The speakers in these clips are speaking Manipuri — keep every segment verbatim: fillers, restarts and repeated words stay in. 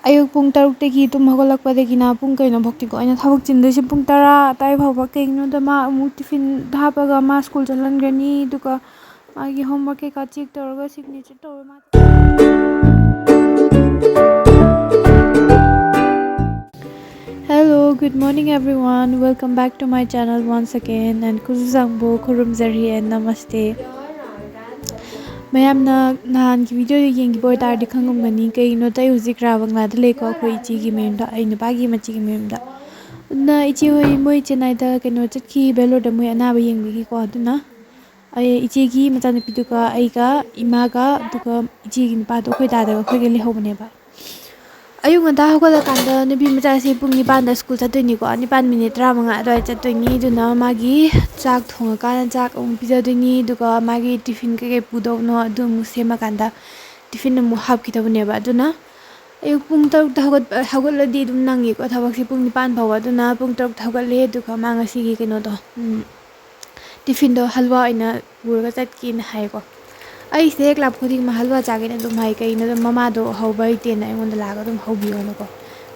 ꯑꯌꯨꯛ ꯄꯨꯡ ꯇꯔꯨꯛꯇꯒꯤ ꯇꯨꯝ ꯍꯧꯒꯠꯂꯛꯄꯗꯒꯤꯅ ꯄꯨꯡ ꯀꯩꯅꯣ ꯐꯥꯎꯇꯤꯀꯣ ꯑꯩꯅ ꯊꯕꯛ ꯆꯤꯟꯗꯣꯏꯁꯦ ꯄꯨꯡ ꯇꯔꯥ ꯑꯗꯥꯏ ꯐꯥꯎꯕ꯫ ꯀꯩꯒꯤꯅꯣꯗ ꯃꯥ ꯑꯃꯨꯛ ꯇꯤꯐꯤꯟ ꯍꯥꯞꯄꯒ ꯃꯥ ꯁ꯭ꯀꯨꯜ ꯆꯠꯍꯟꯈ꯭ꯔꯅꯤ, ꯑꯗꯨꯒ ꯃꯥꯒꯤ homework ꯀꯩꯀꯥ check ꯇꯧꯔꯒ signature ꯇꯧꯔꯒ ꯃꯥ Hello, good morning everyone. Welcome back to my channel once again. And ꯈꯨꯖꯨ ꯆꯥꯡꯕꯨ ꯈꯨꯔꯨꯝꯖꯔꯤ and namaste. ꯃꯌꯥꯝꯅ ꯅꯍꯥꯟꯒꯤ videoꯗ ꯌꯦꯡꯈꯤꯕ ꯑꯣꯏꯇꯥꯔꯗꯤ ꯈꯪꯉꯝꯒꯅꯤ, ꯀꯩꯒꯤꯅꯣꯗ ꯑꯩ ꯍꯧꯖꯤꯛ ꯔꯥꯕꯪꯂꯥꯗ ꯂꯩꯀꯣ, ꯑꯩꯈꯣꯏ ꯏꯆꯦꯒꯤ ꯃꯌꯨꯝꯗ, ꯑꯩ ꯅꯨꯄꯥꯒꯤ ꯃꯆꯦꯒꯤ ꯃꯌꯨꯝꯗ꯫ ꯑꯗꯨꯅ ꯏꯆꯦ ꯍꯣꯏ ꯃꯣꯏ ꯆꯦꯟꯅꯥꯏꯗ ꯀꯩꯅꯣ ꯆꯠꯈꯤ, ꯕꯦꯂꯣꯔꯗ ꯃꯣꯏ ꯑꯅꯥꯕ ꯌꯦꯡꯕꯒꯤꯀꯣ꯫ ꯑꯗꯨꯅ ꯑꯩ ꯏꯆꯦꯒꯤ ꯃꯆꯥꯅꯨꯄꯤꯗꯨꯒ ꯑꯩꯒ ꯏꯃꯥꯒ ꯑꯗꯨꯒ ꯏꯆꯦꯒꯤ ꯅꯨꯄꯥꯗꯣ ꯑꯩꯈꯣꯏ ꯗꯥꯗꯒ ꯑꯩꯈꯣꯏꯒ ꯂꯩꯍꯧꯕꯅꯦꯕ꯫ ꯑꯌꯨꯛ ꯉꯟꯇꯥ ꯍꯧꯒꯠꯂꯀꯥꯟꯗ ꯅꯨꯄꯤ ꯃꯆꯥꯁꯦ ꯄꯨꯡ ꯅꯤꯄꯥꯟꯗ ꯁ꯭ꯀꯨꯜ ꯆꯠꯇꯣꯏꯅꯤꯀꯣ, ꯅꯤꯄꯥꯟ ꯃꯤꯅꯤꯠ ꯇꯔꯥꯃꯉꯥ ꯑꯗꯨꯋꯥꯏ ꯆꯠꯇꯣꯏꯅꯤ꯫ ꯑꯗꯨꯅ ꯃꯥꯒꯤ ꯆꯥꯛ ꯊꯣꯡꯉꯀꯥꯟꯗ ꯆꯥꯛ ꯑꯃꯨꯛ ꯄꯤꯖꯗꯣꯏꯅꯤ, ꯑꯗꯨꯒ ꯃꯥꯒꯤ ꯇꯤꯐꯤꯟ ꯀꯩꯀꯩ ꯄꯨꯗꯧꯅꯣ ꯑꯗꯨ ꯑꯃꯨꯛ ꯁꯦꯝꯃꯀꯥꯟꯗ ꯇꯤꯐꯤꯟ ꯑꯃꯨꯛ ꯍꯥꯞꯈꯤꯗꯧꯕꯅꯦꯕ꯫ ꯑꯗꯨꯅ ꯑꯌꯨꯛ ꯄꯨꯡ ꯇꯔꯨꯛꯇ ꯍꯧꯒꯠꯄ ꯍꯧꯒꯠꯂꯗꯤ ꯑꯗꯨꯝ ꯅꯪꯉꯤꯀꯣ ꯊꯕꯛꯁꯦ꯫ ꯄꯨꯡ ꯅꯤꯄꯥꯟ ꯐꯥꯎꯕ꯫ ꯑꯗꯨꯅ ꯄꯨꯡ ꯇꯔꯨꯛꯇ ꯍꯧꯒꯠꯂꯦ, ꯑꯗꯨꯒ ꯃꯥ ꯉꯁꯤꯒꯤ ꯀꯩꯅꯣꯗꯣ, ꯎꯝ, ꯇꯤꯐꯤꯟꯗꯣ ꯍꯜꯋꯥ ꯑꯣꯏꯅ ꯄꯨꯔꯒ ꯆꯠꯀꯦꯅ ꯍꯥꯏꯀꯣ꯫ ꯑꯩ ꯁꯤꯗ ꯍꯦꯛ ꯂꯥꯛꯄ ꯈꯨꯗꯤꯡ ꯃꯥ ꯍꯜꯋꯥ ꯆꯥꯒꯦꯅ ꯑꯗꯨꯝ ꯍꯥꯏ꯫ ꯀꯩꯒꯤꯅꯣꯗ ꯃꯃꯥꯗꯣ ꯍꯧꯕ ꯍꯩꯇꯦꯅ ꯑꯩꯉꯣꯟꯗ ꯂꯥꯛꯑꯒ ꯑꯗꯨꯝ ꯍꯧꯕꯤꯌꯣꯅꯀꯣ꯫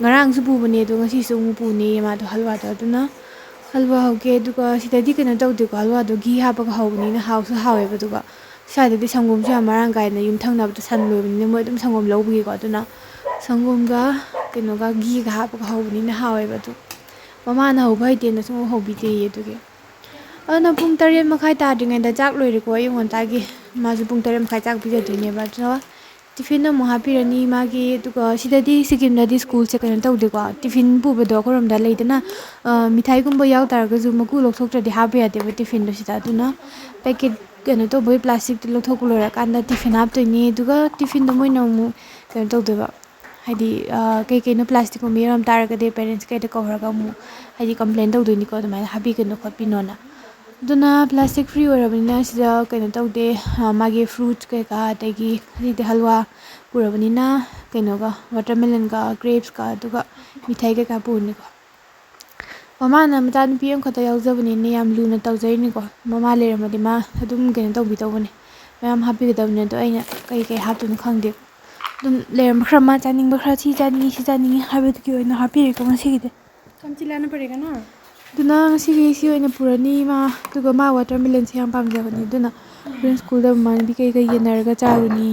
ꯉꯔꯥꯡꯁꯨ ꯄꯨꯕꯅꯦ, ꯑꯗꯣ ꯉꯁꯤꯁꯨ ꯑꯃꯨꯛ ꯄꯨꯅꯦꯌꯦ ꯃꯥꯗꯣ ꯍꯜꯋꯥꯗꯣ꯫ ꯑꯗꯨꯅ ꯍꯜꯋꯥ ꯍꯧꯒꯦ꯫ ꯑꯗꯨꯒ ꯁꯤꯗꯗꯤ ꯀꯩꯅꯣ ꯇꯧꯗꯦꯀꯣ, ꯍꯜꯋꯥꯗꯣ ꯘꯤ ꯍꯥꯞꯄꯒ ꯍꯧꯕꯅꯤꯅ ꯍꯥꯎꯁꯨ ꯍꯥꯎꯋꯦꯕ꯫ ꯑꯗꯨꯒ ꯁ꯭ꯋꯥꯏꯗꯗꯤ ꯁꯪꯒꯣꯝꯁꯨ ꯌꯥꯝ ꯃꯔꯥꯡ ꯀꯥꯏꯅ, ꯌꯨꯝꯊꯪꯅꯕꯗ ꯁꯟ ꯂꯣꯏꯕꯅꯤꯅ ꯃꯣꯏ ꯑꯗꯨꯝ ꯁꯪꯒꯣꯝ ꯂꯧꯕꯒꯤꯀꯣ꯫ ꯑꯗꯨꯅ ꯁꯪꯒꯣꯝꯒ ꯀꯩꯅꯣꯒ ꯘꯤꯒ ꯍꯥꯞꯄꯒ ꯍꯧꯕꯅꯤꯅ ꯍꯥꯎꯋꯦꯕ꯫ ꯑꯗꯨ ꯃꯃꯥꯅ ꯍꯧꯕ ꯍꯩꯇꯦꯅ ꯁꯨꯡꯍꯧ ꯍꯧꯕꯤꯗꯦꯌꯦ꯫ ꯑꯗꯨꯒꯤ ꯑꯗꯨꯅ ꯄꯨꯡ ꯇꯔꯦꯠ ꯃꯈꯥꯏ ꯇꯥꯗ꯭ꯔꯤꯉꯩꯗ ꯆꯥꯛ ꯂꯣꯏꯔꯦꯀꯣ ꯑꯌꯨꯛ ꯉꯟꯇꯥꯒꯤ꯫ ꯃꯥꯁꯨ ꯄꯨꯡ ꯇꯔꯦꯠ ꯃꯈꯥꯏ ꯆꯥꯛ ꯄꯤꯖꯗꯣꯏꯅꯦꯕ꯫ ꯑꯗꯣ ꯇꯤꯐꯤꯟ ꯑꯃꯨꯛ ꯍꯥꯞꯄꯤꯔꯅꯤ ꯃꯥꯒꯤ꯫ ꯑꯗꯨꯒ ꯁꯤꯗꯗꯤ, ꯁꯤꯀꯤꯝꯗꯗꯤ ꯁ꯭ꯀꯨꯜꯁꯦ ꯀꯩꯅꯣ ꯇꯧꯗꯦꯀꯣ, ꯇꯤꯐꯤꯟ ꯄꯨꯕꯗꯣ ꯑꯩꯈꯣꯏꯔꯣꯝꯗ ꯂꯩꯗꯅ, ꯑ, ꯃꯤꯊꯥꯏꯒꯨꯝꯕ ꯌꯥꯎ ꯇꯥꯔꯒꯁꯨ ꯃꯀꯨ ꯂꯧꯊꯣꯛꯇ꯭ꯔꯗꯤ ꯍꯥꯞꯄ ꯌꯥꯗꯦꯕ ꯇꯤꯐꯤꯟꯗꯣ ꯁꯤꯗ꯫ ꯑꯗꯨꯅ ꯄꯦꯀꯦꯠ ꯀꯩꯅꯣ ꯇꯧꯕꯒꯤ ꯄ꯭ꯂꯥꯁꯇꯤꯛꯇꯣ ꯂꯧꯊꯣꯛꯄ ꯂꯣꯏꯔꯀꯥꯟꯗ ꯇꯤꯐꯤꯟ ꯍꯥꯞꯇꯣꯏꯅꯤ꯫ ꯑꯗꯨꯒ ꯇꯤꯐꯤꯟꯗꯣ ꯃꯣꯏꯅ ꯑꯃꯨꯛ ꯀꯩꯅꯣ ꯇꯧꯗꯣꯏꯕ, ꯍꯥꯏꯗꯤ, ꯑ, ꯀꯩ ꯀꯩꯅꯣ ꯄ꯭ꯂꯥꯁꯇꯤꯛꯀꯨꯝꯕ ꯌꯥꯎꯔꯝ ꯇꯥꯔꯒꯗꯤ ꯄꯦꯔꯦꯟꯁ ꯀꯩꯗ ꯀꯧꯔꯒ ꯑꯃꯨꯛ, ꯍꯥꯏꯗꯤ, ꯀꯝꯄ꯭ꯂꯦꯟ ꯇꯧꯗꯣꯏꯅꯤꯀꯣ, ꯑꯗꯨꯃꯥꯏꯅ ꯍꯥꯞꯄꯤꯒꯅꯨ ꯈꯣꯠꯄꯤꯅꯣꯅ꯫ ꯑꯗꯨꯅ ꯄ꯭ꯂꯥꯁꯇꯤꯛ ꯐ꯭ꯔꯤ ꯑꯣꯏꯔꯕꯅꯤꯅ ꯁꯤꯗ ꯀꯩꯅꯣ ꯇꯧꯗꯦ, ꯑ, ꯃꯥꯒꯤ ꯐ꯭ꯔꯨꯠꯁ ꯀꯩꯀꯥ, ꯑꯗꯒꯤ ꯍꯧꯖꯤꯛꯇꯤ ꯍꯜꯋꯥ ꯄꯨꯔꯕꯅꯤꯅ ꯀꯩꯅꯣꯒ, ꯋꯥꯇꯔꯃꯦꯂꯟꯒ, ꯒ꯭ꯔꯦꯞꯁꯀ, ꯑꯗꯨꯒ ꯃꯤꯊꯥꯏ ꯀꯩꯀꯥ ꯄꯨꯔꯅꯤꯀꯣ꯫ ꯃꯃꯥꯅ ꯃꯆꯥꯅꯨꯄꯤ ꯑꯃꯈꯛꯇ ꯌꯥꯎꯖꯕꯅꯤꯅ ꯌꯥꯝ ꯂꯨꯅ ꯇꯧꯖꯔꯤꯅꯤꯀꯣ꯫ ꯃꯃꯥ ꯂꯩꯔꯝꯃꯗꯤ ꯃꯥ ꯑꯗꯨꯝ ꯀꯩꯅꯣ ꯇꯧꯕꯤꯗꯧꯕꯅꯦ, ꯃꯌꯥꯝ ꯍꯥꯞꯄꯤꯒꯗꯕꯅꯦ꯫ ꯑꯗꯣ ꯑꯩꯅ ꯀꯩ ꯀꯩ ꯍꯥꯞꯇꯣꯏꯅꯣ ꯈꯪꯗꯦ꯫ ꯑꯗꯨꯝ ꯂꯩꯔꯝꯕ ꯈꯔ, ꯃꯥ ꯆꯥꯅꯤꯡꯕ ꯈꯔ, "ꯁꯤ ꯆꯥꯅꯤꯡꯉꯤ, ꯁꯤ ꯆꯥꯅꯤꯡꯉꯤ" ꯍꯥꯏꯕꯗꯨꯒꯤ ꯑꯣꯏꯅ ꯍꯥꯞꯄꯤꯔꯦꯀꯣ ꯉꯁꯤꯒꯤꯗꯤ꯫ कौन सी लाना पड़ेगा ना? ꯑꯗꯨꯅ ꯉꯁꯤꯒꯤ ꯁꯤ ꯑꯣꯏꯅ ꯄꯨꯔꯅꯤ ꯏꯃꯥ꯫ ꯑꯗꯨꯒ ꯃꯥ watermelon ꯁꯦ ꯌꯥꯝ ꯄꯥꯝꯖꯕꯅꯤ, ꯑꯗꯨꯅ ꯍꯣꯔꯦꯟ ꯁ꯭ꯀꯨꯜꯗ ꯃꯃꯥꯟꯅꯕꯤ ꯀꯩꯀꯩ ꯌꯦꯟꯅꯔꯒ ꯆꯥꯔꯨꯅꯤ꯫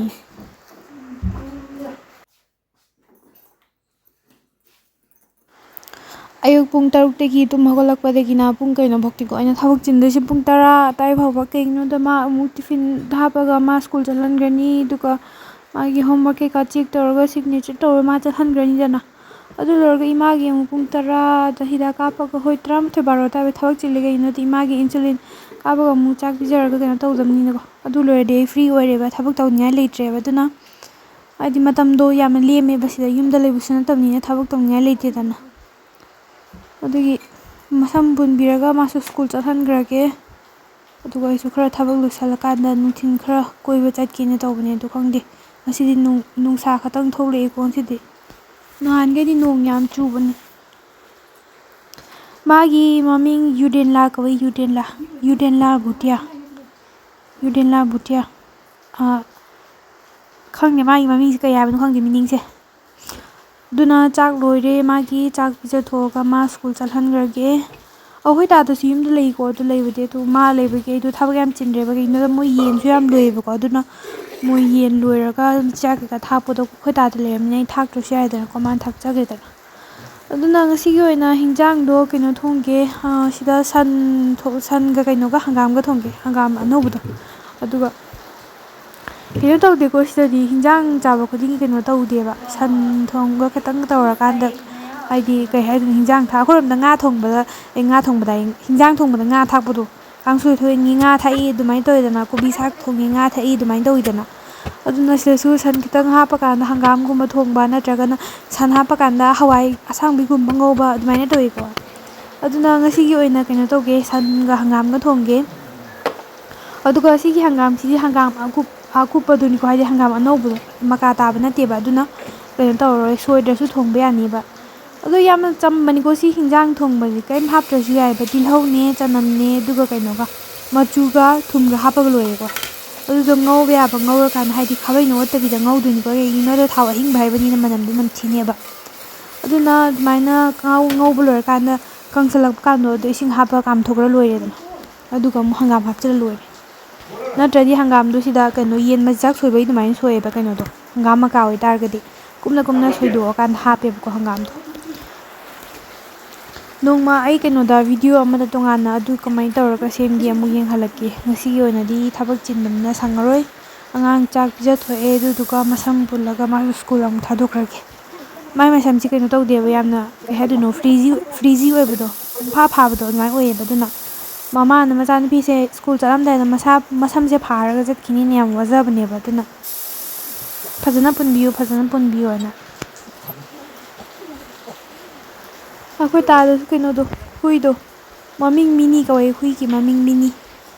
ꯑꯌꯨꯛ ꯄꯨꯡ ꯇꯔꯨꯛꯇꯒꯤ ꯇꯨꯝ ꯍꯧꯒꯠꯂꯛꯄꯗꯒꯤꯅ ꯄꯨꯡ ꯀꯩꯅꯣꯐꯥꯎꯇꯤꯀꯣ ꯑꯩꯅ ꯊꯕꯛ ꯆꯤꯟꯗꯣꯏꯁꯦ ꯄꯨꯡ ꯇꯔꯥ ꯑꯗꯥꯏ ꯐꯥꯎꯕ꯫ ꯀꯩꯒꯤꯅꯣꯗ ꯃꯥ ꯑꯃꯨꯛ ꯇꯤꯐꯤꯟꯗ ꯍꯥꯞꯄꯒ ꯃꯥ ꯁ꯭ꯀꯨꯜ ꯆꯠꯍꯟꯈ꯭ꯔꯅꯤ, ꯑꯗꯨꯒ ꯃꯥꯒꯤ homework ꯀꯩꯀꯥ check ꯇꯧꯔꯒ signature ꯇꯧꯔꯒ ꯃꯥ ꯆꯠꯍꯟꯈ꯭ꯔꯅꯤꯗꯅ꯫ ꯑꯗꯨ ꯂꯣꯏꯔꯒ ꯏꯃꯥꯒꯤ ꯑꯃꯨꯛ ꯄꯨꯡ ꯇꯔꯥꯗ ꯍꯤꯗꯥꯛ ꯀꯥꯞꯄꯒ, ꯍꯣꯏ, ꯇꯔꯥꯃꯥꯊꯣꯏ ꯕꯥꯔꯣ ꯑꯗꯥꯏ ꯊꯕꯛ ꯆꯤꯜꯂꯦ꯫ ꯀꯩꯒꯤꯅꯣꯗꯤ ꯏꯃꯥꯒꯤ insulin ꯀꯥꯞꯄꯒ ꯑꯃꯨꯛ ꯆꯥꯛ ꯄꯤꯖꯔꯒ ꯀꯩꯅꯣ ꯇꯧꯗꯕꯅꯤꯅꯀꯣ꯫ ꯑꯗꯨ ꯂꯣꯏꯔꯗꯤ ꯑꯩ free ꯑꯣꯏꯔꯦꯕ, ꯊꯕꯛ ꯇꯧꯅꯤꯡꯉꯥꯏ ꯂꯩꯇ꯭ꯔꯦꯕ꯫ ꯑꯗꯨꯅ ꯍꯥꯏꯗꯤ ꯃꯇꯝꯗꯣ ꯌꯥꯝꯅ ꯂꯦꯝꯃꯦꯕ ꯁꯤꯗ, ꯌꯨꯝꯗ ꯂꯩꯕꯁꯨ ꯅꯠꯇꯕꯅꯤꯅ ꯊꯕꯛ ꯇꯧꯅꯤꯡꯉꯥꯏ ꯂꯩꯇꯦꯗꯅ꯫ ꯑꯗꯨꯒꯤ ꯃꯁꯝ ꯄꯨꯟꯕꯤꯔꯒ ꯃꯥꯁꯨ ꯁ꯭ꯀꯨꯜ ꯆꯠꯍꯟꯈ꯭ꯔꯒꯦ꯫ ꯑꯗꯨꯒ ꯑꯩꯁꯨ ꯈꯔ ꯊꯕꯛ ꯂꯣꯏꯁꯤꯜꯂꯀꯥꯟꯗ ꯅꯨꯡꯊꯤꯜ ꯈꯔ ꯀꯣꯏꯕ ꯆꯠꯀꯦꯅ ꯇꯧꯕꯅꯦ, ꯑꯗꯣ ꯈꯪꯗꯦ꯫ ꯉꯁꯤꯗꯤ ꯅꯨꯡ-, ꯅꯨꯡꯁꯥ ꯈꯛꯇꯪ ꯊꯣꯛꯂꯛꯑꯦꯀꯣ ꯉꯁꯤꯗꯤ꯫ ꯅꯍꯥꯟꯈꯩꯗꯤ ꯅꯣꯡ ꯌꯥꯝ ꯆꯨꯕꯅꯦ꯫ ꯃꯥꯒꯤ ꯃꯃꯤꯡ ꯌꯨꯗꯦꯟꯂꯥ ꯀꯧꯏ, ꯌꯨꯗꯦꯟꯂꯥ꯫ ꯌꯨꯗꯦꯟꯂꯥ ꯚꯨꯇꯤꯌꯥ꯫ ꯌꯨꯗꯦꯟꯂꯥ ꯚꯨꯇꯤꯌꯥ꯫ ꯑꯥ, ꯈꯪꯗꯦ, ꯃꯥꯒꯤ ꯃꯃꯤꯡꯁꯦ ꯀꯩ ꯍꯥꯏꯕꯅꯣ ꯈꯪꯗꯦ, meaning ꯁꯦ꯫ ꯑꯗꯨꯅ ꯆꯥꯛ ꯂꯣꯏꯔꯦ ꯃꯥꯒꯤ, ꯆꯥꯛ ꯄꯤꯖꯊꯣꯛꯑꯒ ꯃꯥ ꯁ꯭ꯀꯨꯜ ꯆꯠꯍꯟꯈ꯭ꯔꯒꯦ꯫ ꯑꯩꯈꯣꯏ ꯗꯥꯗꯁꯨ ꯌꯨꯝꯗ ꯂꯩꯀꯣ, ꯑꯗꯨ ꯂꯩꯕꯗꯤ, ꯑꯗꯨ ꯃꯥ ꯂꯩꯕꯒꯤ ꯑꯩꯗꯣ ꯊꯕꯛ ꯌꯥꯝ ꯆꯤꯟꯗ꯭ꯔꯦꯕ꯫ ꯀꯩꯒꯤꯅꯣꯗ ꯃꯣꯏ ꯌꯦꯟꯁꯨ ꯌꯥꯝ ꯂꯣꯏꯌꯦꯕꯀꯣ, ꯑꯗꯨꯅ ꯃꯣꯏ ꯌꯦꯟ ꯂꯣꯏꯔꯒ ꯃꯆꯤꯟꯖꯥꯛ ꯀꯩꯀꯥ ꯊꯥꯛꯄꯗꯣ ꯑꯩꯈꯣꯏ ꯗꯥꯗ ꯂꯩꯔꯝꯅꯤꯅ ꯑꯩ ꯊꯥꯛꯇ꯭ꯔꯁꯨ ꯌꯥꯏꯗꯅꯀꯣ, ꯃꯥꯅ ꯊꯥꯛꯆꯈ꯭ꯔꯦꯗꯅ꯫ ꯑꯗꯨꯅ ꯉꯁꯤꯒꯤ ꯑꯣꯏꯅ ꯍꯤꯟꯖꯥꯡꯗꯣ ꯀꯩꯅꯣ ꯊꯣꯡꯒꯦ, ꯑ, ꯁꯤꯗ ꯁꯟ ꯊꯣ-, ꯁꯟꯒ ꯀꯩꯅꯣꯒ ꯍꯪꯒꯥꯝꯒ ꯊꯣꯡꯒꯦ, ꯍꯪꯒꯥꯝ ꯑꯅꯧꯕꯗꯣ꯫ ꯑꯗꯨꯒ ꯀꯩꯅꯣ ꯇꯧꯗꯦꯀꯣ, ꯁꯤꯗꯗꯤ ꯍꯤꯟꯖꯥꯡ ꯆꯥꯕ ꯈꯨꯗꯤꯡꯒꯤ ꯀꯩꯅꯣ ꯇꯧꯗꯦꯕ꯫ ꯁꯟ ꯊꯣꯡꯕ ꯈꯤꯇꯪ ꯇꯧꯔꯀꯥꯟꯗ, ꯍꯥꯏꯗꯤ, ꯀꯩ ꯍꯥꯏꯗꯣꯏꯅꯣ, ꯍꯤꯟꯖꯥꯡ ꯊꯥꯛ-, ꯑꯩꯈꯣꯏꯔꯣꯝꯗ ꯉꯥ ꯊꯣꯡꯕꯗ, ꯑꯩ ꯉꯥ ꯊꯣꯡꯕꯗ, ꯍꯤꯟꯖꯥꯡ ꯊꯣꯡꯕꯗ ꯉꯥ ꯊꯥꯛꯄꯗꯣ, ꯀꯥꯡꯁꯣꯏ ꯊꯣꯡꯉꯤ ꯉꯥ ꯊꯥꯛꯏ ꯑꯗꯨꯃꯥꯏꯅ ꯇꯧꯋꯤꯗꯅ, ꯀꯣꯕꯤ ꯁꯥꯛ ꯊꯣꯡꯉꯤ ꯉꯥ ꯊꯥꯛꯏ ꯑꯗꯨꯃꯥꯏꯅ ꯇꯧꯋꯤꯗꯅ꯫ ꯑꯗꯨꯅ ꯁꯤꯗꯁꯨ ꯁꯟ ꯈꯤꯇꯪ ꯍꯥꯞꯄꯀꯥꯟꯗ ꯍꯪꯒꯥꯝꯒꯨꯝꯕ ꯊꯣꯡꯕ, ꯅꯠꯇ꯭ꯔꯒꯅ ꯁꯟ ꯍꯥꯞꯄꯀꯥꯟꯗ ꯍꯋꯥꯏ ꯑꯁꯥꯡꯕꯤꯒꯨꯝꯕ ꯉꯧꯕ ꯑꯗꯨꯃꯥꯏꯅ ꯇꯧꯋꯤꯀꯣ꯫ ꯑꯗꯨꯅ ꯉꯁꯤꯒꯤ ꯑꯣꯏꯅ ꯀꯩꯅꯣ ꯇꯧꯒꯦ, ꯁꯟꯒ ꯍꯪꯒꯥꯝꯒ ꯊꯣꯡꯒꯦ꯫ ꯑꯗꯨꯒ ꯁꯤꯒꯤ ꯍꯪꯒꯥꯝꯁꯤꯗꯤ ꯍꯪꯒꯥꯝ ꯑꯀꯨꯞ-, ꯑꯀꯨꯞꯄꯗꯨꯅꯤꯀꯣ, ꯍꯥꯏꯗꯤ ꯍꯪꯒꯥꯝ ꯑꯅꯧꯕꯗꯣ, ꯃꯀꯥ ꯇꯥꯕ ꯅꯠꯇꯦꯕ, ꯑꯗꯨꯅ ꯀꯩꯅꯣ ꯇꯧꯔꯔꯣꯏ, ꯁꯣꯏꯗ꯭ꯔꯁꯨ ꯊꯣꯡꯕ ꯌꯥꯅꯤꯕ꯫ ꯑꯗꯣ ꯌꯥꯝꯅ ꯆꯝꯕꯅꯤꯀꯣ ꯁꯤ ꯍꯤꯟꯖꯥꯡ ꯊꯣꯡꯕꯁꯦ, ꯀꯔꯤꯝ ꯍꯥꯞꯇ꯭ꯔꯁꯨ ꯌꯥꯏꯑꯕ꯫ ꯇꯤꯜꯍꯧꯅꯦ, ꯆꯅꯝꯅꯦ, ꯑꯗꯨꯒ ꯀꯩꯅꯣꯒ, ꯃꯆꯨꯒ ꯊꯨꯝꯒ ꯍꯥꯞꯄꯒ ꯂꯣꯏꯔꯦꯀꯣ꯫ ꯑꯗꯨꯗꯣ ꯉꯧꯕ ꯌꯥꯕ ꯉꯧꯔꯀꯥꯟꯗ, ꯍꯥꯏꯗꯤ ꯈꯥꯕꯩꯅ ꯑꯣꯠꯇꯕꯤꯗ ꯉꯧꯗꯣꯏꯅꯤꯀꯣ, ꯀꯩꯒꯤꯅꯣꯗ ꯊꯥꯎ ꯑꯍꯤꯡꯕ ꯍꯥꯏꯕꯅꯤꯅ ꯃꯅꯝꯗꯣ ꯅꯝꯊꯤꯅꯦꯕ꯫ ꯑꯗꯨꯅ ꯑꯗꯨꯃꯥꯏꯅ ꯉꯧ-, ꯉꯧꯕ ꯂꯣꯏꯔꯀꯥꯟꯗ ꯀꯪꯁꯜꯂꯛꯄ ꯀꯥꯟꯗꯣ ꯑꯗꯣ ꯏꯁꯤꯡ ꯍꯥꯞꯄ ꯀꯥꯝꯊꯣꯛꯈ꯭ꯔ ꯂꯣꯏꯔꯦꯗꯅ꯫ ꯑꯗꯨꯒ ꯑꯃꯨꯛ ꯍꯪꯒꯥꯝ ꯍꯥꯞꯆꯤꯜꯂ ꯂꯣꯏꯔꯦ꯫ ꯅꯠꯇ꯭ꯔꯗꯤ ꯍꯪꯒꯥꯝꯗꯣ ꯁꯤꯗ ꯀꯩꯅꯣ, ꯌꯦꯟ ꯃꯆꯥꯛ ꯁꯣꯏꯕꯒꯤ ꯑꯗꯨꯃꯥꯏꯅ ꯁꯣꯏꯑꯦꯕ ꯀꯩꯅꯣꯗꯣ, ꯍꯪꯒꯥꯝ ꯃꯀꯥ ꯑꯣꯏꯇꯥꯔꯒꯗꯤ꯫ ꯀꯨꯞꯅ ꯀꯨꯞꯅ ꯁꯣꯏꯗꯣꯛꯑꯀꯥꯟꯗ ꯍꯥꯞꯄꯦꯕꯀꯣ ꯍꯪꯒꯥꯝꯗꯣ꯫ ꯅꯣꯡꯃ ꯑꯩ ꯀꯩꯅꯣꯗ video ꯑꯃꯗ ꯇꯣꯉꯥꯟꯅ ꯑꯗꯨ ꯀꯃꯥꯏꯅ ꯇꯧꯔꯒ ꯁꯦꯝꯒꯦ ꯑꯃꯨꯛ ꯌꯦꯡꯍꯜꯂꯛꯀꯦ꯫ ꯉꯁꯤꯒꯤ ꯑꯣꯏꯅꯗꯤ ꯊꯕꯛ ꯆꯤꯟꯕꯅꯤꯅ ꯁꯪꯉꯔꯣꯏ꯫ ꯑꯉꯥꯡ ꯆꯥꯛ ꯄꯤꯖꯊꯣꯛꯑꯦ, ꯑꯗꯨꯗꯨꯒ ꯃꯁꯝ ꯄꯨꯜꯂꯒ ꯃꯥꯁꯨ ꯁ꯭ꯀꯨꯜ ꯑꯃꯨꯛ ꯊꯥꯗꯣꯛꯈ꯭ꯔꯒꯦ꯫ ꯃꯥꯏ ꯃꯁꯝꯁꯤ ꯀꯩꯅꯣ ꯇꯧꯗꯦꯕ, ꯌꯥꯝꯅ ꯀꯩ ꯍꯥꯏꯗꯣꯏꯅꯣ, frizzy, frizzy ꯑꯣꯏꯕꯗꯣ, ꯄꯨꯡꯐꯥ ꯐꯥꯕꯗꯣ ꯑꯗꯨꯃꯥꯏꯅ ꯑꯣꯏꯌꯦꯕ꯫ ꯑꯗꯨꯅ ꯃꯃꯥꯅ ꯃꯆꯥꯅꯨꯄꯤꯁꯦ ꯁ꯭ꯀꯨꯜ ꯆꯠꯂꯝꯗꯥꯏꯗ ꯃꯁꯥ, ꯃꯁꯝꯁꯦ ꯐꯥꯔꯒ ꯆꯠꯈꯤꯅꯤꯅꯦ, ꯌꯥꯝ ꯋꯥꯖꯕꯅꯦꯕ꯫ ꯑꯗꯨꯅ "ꯐꯖꯅ ꯄꯨꯟꯕꯤꯌꯨ, ꯐꯖꯅ ꯄꯨꯟꯕꯤꯌꯨ" ꯍꯥꯏꯅ꯫ ꯑꯩꯈꯣꯏ ꯇꯥꯗꯁꯨ ꯀꯩꯅꯣꯗꯣ, ꯍꯨꯏꯗꯣ, ꯃꯃꯤꯡ ꯃꯤꯅꯤ ꯀꯧꯋꯦ, ꯍꯨꯏꯒꯤ ꯃꯃꯤꯡ ꯃꯤꯅꯤ꯫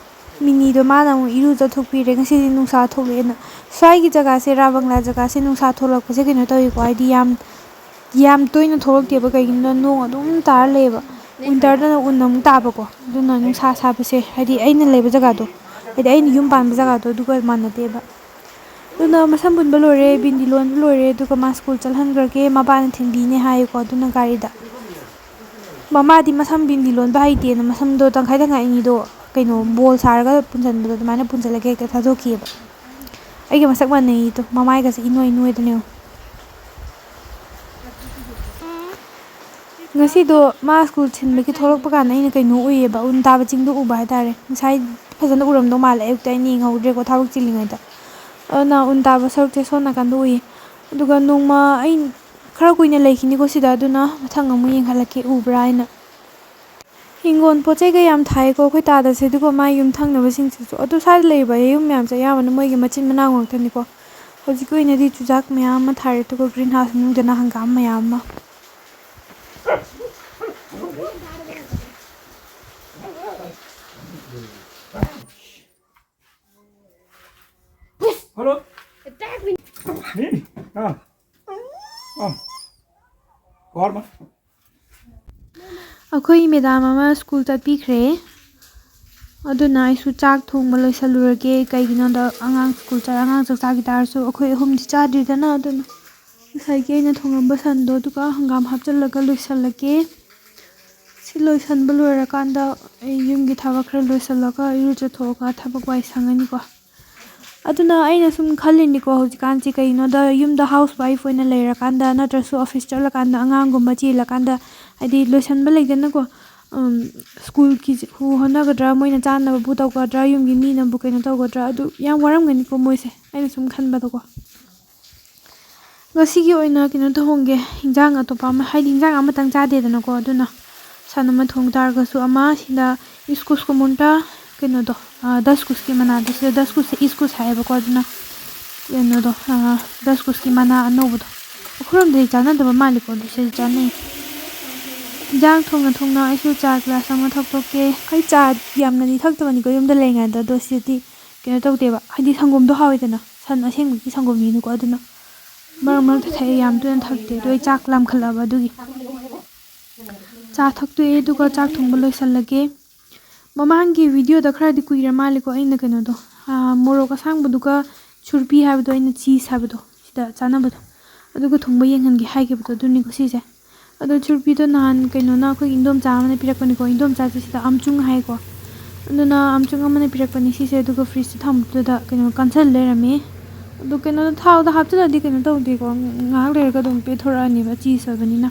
ꯃꯤꯅꯤꯗꯣ ꯃꯥꯅ ꯑꯃꯨꯛ ꯏꯔꯨꯖꯊꯣꯛꯄꯤꯔꯦ, ꯉꯁꯤꯗꯤ ꯅꯨꯡꯁꯥ ꯊꯣꯛꯂꯛꯑꯦꯅ꯫ ꯁ꯭ꯋꯥꯏꯒꯤ ꯖꯒꯥꯁꯦ, ꯔꯥ ꯕꯪꯒ꯭ꯂꯥ ꯖꯒꯥꯁꯦ ꯅꯨꯡꯁꯥ ꯊꯣꯛꯂꯛꯄꯁꯦ ꯀꯩꯅꯣ ꯇꯧꯋꯤꯀꯣ, ꯍꯥꯏꯗꯤ ꯌꯥꯝ, ꯌꯥꯝ ꯇꯣꯏꯅ ꯊꯣꯛꯂꯛꯇꯦꯕ, ꯀꯩꯒꯤꯅꯣꯗ ꯅꯣꯡ ꯑꯗꯨꯝ ꯇꯥꯔ ꯂꯩꯌꯦꯕ꯫ ꯋꯤꯟꯇꯔꯗꯅ ꯎꯟ ꯑꯃꯨꯛ ꯇꯥꯕꯀꯣ, ꯑꯗꯨꯅ ꯅꯨꯡꯁꯥ ꯁꯥꯕꯁꯦ, ꯍꯥꯏꯗꯤ ꯑꯩꯅ ꯂꯩꯕ ꯖꯒꯥꯗꯣ, ꯍꯥꯏꯗꯤ ꯑꯩꯅ ꯌꯨꯝ ꯄꯥꯟꯕ ꯖꯒꯥꯗꯣ, ꯑꯗꯨꯒ ꯃꯥꯟꯅꯗꯦꯕ꯫ ꯑꯗꯨꯅ ꯃꯁꯝ ꯄꯨꯟꯕ ꯂꯣꯏꯔꯦ, ꯕꯤꯟꯗꯤ ꯂꯣꯟꯕ ꯂꯣꯏꯔꯦ, ꯑꯗꯨꯒ ꯃꯥ ꯁ꯭ꯀꯨꯜ ꯆꯠꯍꯟꯈ꯭ꯔꯒꯦ, ꯃꯄꯥꯅ ꯊꯤꯟꯕꯤꯅꯦ ꯍꯥꯏꯌꯦꯀꯣ, ꯑꯗꯨꯅ ꯒꯥꯔꯤꯗ꯫ ꯃꯃꯥꯗꯤ ꯃꯁꯝ ꯕꯤꯟꯗꯤ ꯂꯣꯟꯕ ꯍꯩꯇꯦꯅ ꯃꯁꯝꯗꯣ ꯇꯪꯈꯥꯏ ꯇꯪꯈꯥꯏ ꯑꯅꯤꯗꯣ ꯀꯩꯅꯣ ꯕꯣꯜ ꯁꯥꯔꯒ ꯄꯨꯟꯁꯤꯟꯕꯗꯣ ꯑꯗꯨꯃꯥꯏꯅ ꯄꯨꯟꯁꯤꯜꯂꯒ ꯍꯦꯛꯇ ꯊꯥꯗꯣꯛꯈꯤꯑꯕ꯫ ꯑꯩꯒ ꯃꯁꯛ ꯃꯥꯟꯅꯩꯗꯣ, ꯃꯃꯥꯏꯒꯁꯦ ꯏꯅꯣꯏ ꯏꯅꯣꯏꯗꯅꯦ ꯌꯦꯡꯉꯣ꯫ ꯉꯁꯤꯗꯣ ꯃꯥ ꯁ꯭ꯀꯨꯜ ꯊꯤꯟꯕꯒꯤ ꯊꯣꯛꯂꯛꯄ ꯀꯥꯟꯗ ꯑꯩꯅ ꯀꯩꯅꯣ ꯎꯏꯌꯦꯕ, ꯎꯟ ꯇꯥꯕ ꯆꯤꯡꯗꯣ ꯎꯕ ꯍꯥꯏꯇꯥꯔꯦ꯫ ꯉꯁꯥꯏ ꯐꯖꯅ ꯎꯔꯝꯗꯧ ꯃꯥꯜꯂꯦ, ꯑꯌꯨꯛꯇ ꯑꯩꯅ ꯌꯦꯡꯍꯧꯗ꯭ꯔꯦꯀꯣ ꯊꯕꯛ ꯆꯤꯜꯂꯤꯉꯩꯗ꯫ ꯑꯗꯨꯅ ꯎꯟ ꯇꯥꯕ ꯁꯔꯨꯛꯁꯦ ꯁꯣꯝ ꯅꯥꯀꯟꯗ ꯎꯏ꯫ ꯑꯗꯨꯒ ꯅꯣꯡꯃ ꯑꯩ ꯈꯔ ꯀꯨꯏꯅ ꯂꯩꯈꯤꯅꯤꯀꯣ ꯁꯤꯗ, ꯑꯗꯨꯅ ꯃꯊꯪ ꯑꯃꯨꯛ ꯌꯦꯡꯍꯜꯂꯛꯀꯦ ꯎꯕ꯭ꯔꯥ ꯍꯥꯏꯅ꯫ ꯍꯤꯡꯒꯣꯜ ꯄꯣꯠ ꯆꯩ ꯀꯌꯥꯝ ꯊꯥꯏꯀꯣ ꯑꯩꯈꯣꯏ ꯇꯥꯗꯁꯦ, ꯑꯗꯨꯒ ꯃꯥꯏ ꯌꯨꯝ ꯊꯪꯅꯕꯁꯤꯡꯁꯤꯁꯨ꯫ ꯑꯗꯨ ꯁ꯭ꯋꯥꯏꯗ ꯂꯩꯔꯤꯕ ꯌꯨꯝ ꯃꯌꯥꯝꯁꯦ ꯑꯌꯥꯝꯕꯅ ꯃꯣꯏꯒꯤ ꯃꯆꯤꯟ ꯃꯅꯥꯎ ꯉꯥꯛꯇꯅꯤꯀꯣ꯫ ꯍꯧꯖꯤꯛꯀꯤ ꯑꯣꯏꯅꯗꯤ ꯆꯨꯖꯥꯛ ꯃꯌꯥꯝ ꯑꯃ ꯊꯥꯔꯦ, ꯑꯗꯨꯒ green house ꯃꯅꯨꯡꯗꯅ ꯍꯪꯒꯥꯝ ꯃꯌꯥꯝ ꯑꯃ꯫ Hello? Nini? Ah. Ah. Korma? ꯑꯩꯈꯣꯏ ꯃꯦꯗꯥꯝ ꯑꯃ ꯁ꯭ꯀꯨꯜ ꯆꯠꯄꯤꯈ꯭ꯔꯦ꯫ ꯑꯗꯨꯅ ꯑꯩꯁꯨ ꯆꯥꯛ ꯊꯣꯡꯕ ꯂꯣꯏꯁꯜꯂꯨꯔꯒꯦ꯫ ꯀꯩꯒꯤꯅꯣꯗ ꯑꯉꯥꯡ ꯁ꯭ꯀꯨꯜ ꯆꯠ-, ꯑꯉꯥꯡ ꯆꯥꯛ ꯆꯥꯈꯤ ꯇꯥꯔꯁꯨ ꯑꯩꯈꯣꯏ ꯑꯍꯨꯝꯗꯤ ꯆꯥꯗ꯭ꯔꯤꯗꯅ꯫ ꯑꯗꯨꯅ ꯉꯁꯥꯏꯒꯤ ꯑꯩꯅ ꯊꯣꯡꯉꯝꯕ ꯁꯟꯗꯣ ꯑꯗꯨꯒ ꯍꯪꯒꯥꯝ ꯍꯥꯞꯆꯤꯜꯂꯒ ꯂꯣꯏꯁꯜꯂꯒꯦ꯫ ꯁꯤ ꯂꯣꯏꯁꯟꯕ ꯂꯣꯏꯔꯀꯥꯟꯗ ꯑꯩ ꯌꯨꯝꯒꯤ ꯊꯕꯛ ꯈꯔ ꯂꯣꯏꯁꯜꯂꯒ ꯏꯔꯨꯖꯊꯣꯛꯑꯒ ꯊꯕꯛ ꯋꯥꯏ ꯁꯪꯉꯅꯤꯀꯣ꯫ ꯑꯗꯨꯅ ꯑꯩꯅ ꯁꯨꯝ ꯈꯜꯂꯤꯅꯤꯀꯣ, ꯍꯧꯖꯤꯛꯀꯥꯟꯁꯤ ꯀꯩꯒꯤꯅꯣꯗ ꯌꯨꯝꯗ house wife ꯑꯣꯏꯅ ꯂꯩꯔꯀꯥꯟꯗ ꯅꯠꯇ꯭ꯔꯁꯨ office ꯆꯠꯂꯀꯥꯟꯗ ꯑꯉꯥꯡꯒꯨꯝꯕ ꯆꯦꯜꯂꯀꯥꯟꯗ, ꯍꯥꯏꯗꯤ ꯂꯣꯏꯁꯟꯕ ꯂꯩꯗꯅꯀꯣ, ꯎꯝ, ꯁ꯭ꯀꯨꯜꯒꯤ ꯍꯣꯠꯅꯒꯗ꯭ꯔꯥ, ꯃꯣꯏꯅ ꯆꯥꯅꯕꯕꯨ ꯇꯧꯒꯗ꯭ꯔꯥ, ꯌꯨꯝꯒꯤ ꯃꯤꯅꯕꯨ ꯀꯩꯅꯣ ꯇꯧꯒꯗ꯭ꯔꯥ, ꯑꯗꯨ ꯌꯥꯝ ꯋꯥꯔꯝꯒꯅꯤꯀꯣ ꯃꯣꯏꯁꯦ, ꯑꯩꯅ ꯁꯨꯝ ꯈꯟꯕꯗꯀꯣ꯫ ꯉꯁꯤꯒꯤ ꯑꯣꯏꯅ ꯀꯩꯅꯣ ꯇꯧꯍꯣꯡꯒꯦ, ꯍꯤꯟꯖꯥꯡ ꯑꯇꯣꯞꯄ ꯑꯃ, ꯍꯥꯏꯗꯤ ꯍꯤꯟꯖꯥꯡ ꯑꯃꯇꯪ ꯆꯥꯗꯦꯗꯅꯀꯣ, ꯑꯗꯨꯅ ꯁꯟ ꯑꯃ ꯊꯣꯡ ꯇꯥꯔꯒꯁꯨ ꯑꯃ, ꯁꯤꯗ ꯏꯁꯀꯨꯁ ꯀꯨꯃꯨꯟꯇ ꯀꯩꯅꯣꯗꯣ, ꯑ, ꯗꯁꯀꯨꯁꯀꯤ ꯃꯅꯥꯗꯣ, ꯁꯤꯗ ꯗꯁꯀꯨꯁꯁꯦ ꯏꯁꯀꯨꯁ ꯍꯥꯏꯌꯦꯕꯀꯣ, ꯑꯗꯨꯅ ꯀꯩꯅꯣꯗꯣ, ꯑ, ꯗꯁꯀꯨꯁꯀꯤ ꯃꯅꯥ ꯑꯅꯧꯕꯗꯣ꯫ ꯎꯈ꯭ꯔꯨꯜꯗꯗꯤ ꯆꯥꯅꯗꯕ ꯃꯥꯜꯂꯦꯀꯣ, ꯑꯗꯨ ꯁꯤꯗꯗꯤ ꯆꯥꯅꯩ꯫ ꯏꯟꯖꯥꯡ ꯊꯣꯡꯅ ꯊꯣꯡꯅ ꯑꯩꯁꯨ ꯆꯥ ꯒ꯭ꯂꯥꯁ ꯑꯃ ꯊꯛꯇꯣꯛꯀꯦ꯫ ꯑꯩ ꯆꯥ ꯌꯥꯝꯅꯗꯤ ꯊꯛꯇꯕꯅꯤꯀꯣ ꯌꯨꯝꯗ ꯂꯩꯔꯤꯉꯩꯗ, ꯑꯗꯣ ꯁꯤꯗꯗꯤ ꯀꯩꯅꯣ ꯇꯧꯗꯦꯕ, ꯍꯥꯏꯗꯤ ꯁꯪꯒꯣꯝꯗꯣ ꯍꯥꯎꯋꯦꯗꯅ, ꯁꯟ ꯑꯁꯦꯡꯕꯒꯤ ꯁꯪꯒꯣꯝꯅꯤꯅꯀꯣ, ꯑꯗꯨꯅ ꯃꯔꯛ ꯃꯔꯛꯇ ꯊꯛꯑꯦ, ꯌꯥꯝ ꯇꯣꯏꯅ ꯊꯛꯇꯦ꯫ ꯑꯗꯣ ꯑꯩ ꯆꯥꯛ ꯂꯥꯝꯈꯠꯂꯛꯑꯕ ꯑꯗꯨꯒꯤ꯫ ꯆꯥ ꯊꯛꯇꯣꯛꯑꯦ, ꯑꯗꯨꯒ ꯆꯥꯛ ꯊꯣꯡꯕ ꯂꯣꯏꯁꯜꯂꯒꯦ꯫ ꯃꯃꯥꯡꯒꯤ videoꯗ ꯈꯔꯗꯤ ꯀꯨꯏꯔ ꯃꯥꯜꯂꯦꯀꯣ, ꯑꯩꯅ ꯀꯩꯅꯣꯗꯣ, ꯑꯥ, ꯃꯣꯔꯣꯛ ꯑꯁꯥꯡꯕꯗꯨꯒ ꯁꯨꯔꯄꯤ ꯍꯥꯏꯕꯗꯣ, ꯑꯩꯅ cheese ꯍꯥꯏꯕꯗꯣ, ꯁꯤꯗ ꯆꯥꯅꯕꯗꯣ, ꯑꯗꯨꯒ ꯊꯣꯡꯕ ꯌꯦꯡꯍꯟꯒꯦ ꯍꯥꯏꯈꯤꯕꯗꯣ, ꯑꯗꯨꯅꯤꯀꯣ ꯁꯤꯁꯦ꯫ ꯑꯗꯣ ꯁꯨꯔꯄꯤꯗꯣ ꯅꯍꯥꯟ ꯀꯩꯅꯣꯅ, ꯑꯩꯈꯣꯏꯒꯤ ꯏꯟꯗꯣꯝꯆꯥ ꯑꯃꯅ ꯄꯤꯔꯛꯄꯅꯤꯀꯣ, ꯏꯟꯗꯣꯝꯆꯥꯁꯦ ꯁꯤꯗ ꯑꯝꯆꯨꯡ ꯍꯥꯏꯀꯣ꯫ ꯑꯗꯨꯅ ꯑꯝꯆꯨꯡ ꯑꯃꯅ ꯄꯤꯔꯛꯄꯅꯤ ꯁꯤꯁꯦ, ꯑꯗꯨꯒ fridgeꯇ ꯊꯝꯕꯗꯨꯗ ꯀꯩꯅꯣ ꯀꯟꯁꯜ ꯂꯩꯔꯝꯃꯦ꯫ ꯑꯗꯨ ꯀꯩꯅꯣꯗ, ꯊꯥꯎꯗ ꯍꯥꯞꯆꯤꯜꯂꯗꯤ ꯀꯩꯅꯣ ꯇꯧꯗꯦꯀꯣ, ꯉꯥꯏꯍꯥꯛ ꯂꯩꯔꯒ ꯑꯗꯨꯝ ꯄꯦꯠꯊꯣꯔꯛꯑꯅꯦꯕ, cheese ꯑꯣꯏꯕꯅꯤꯅ꯫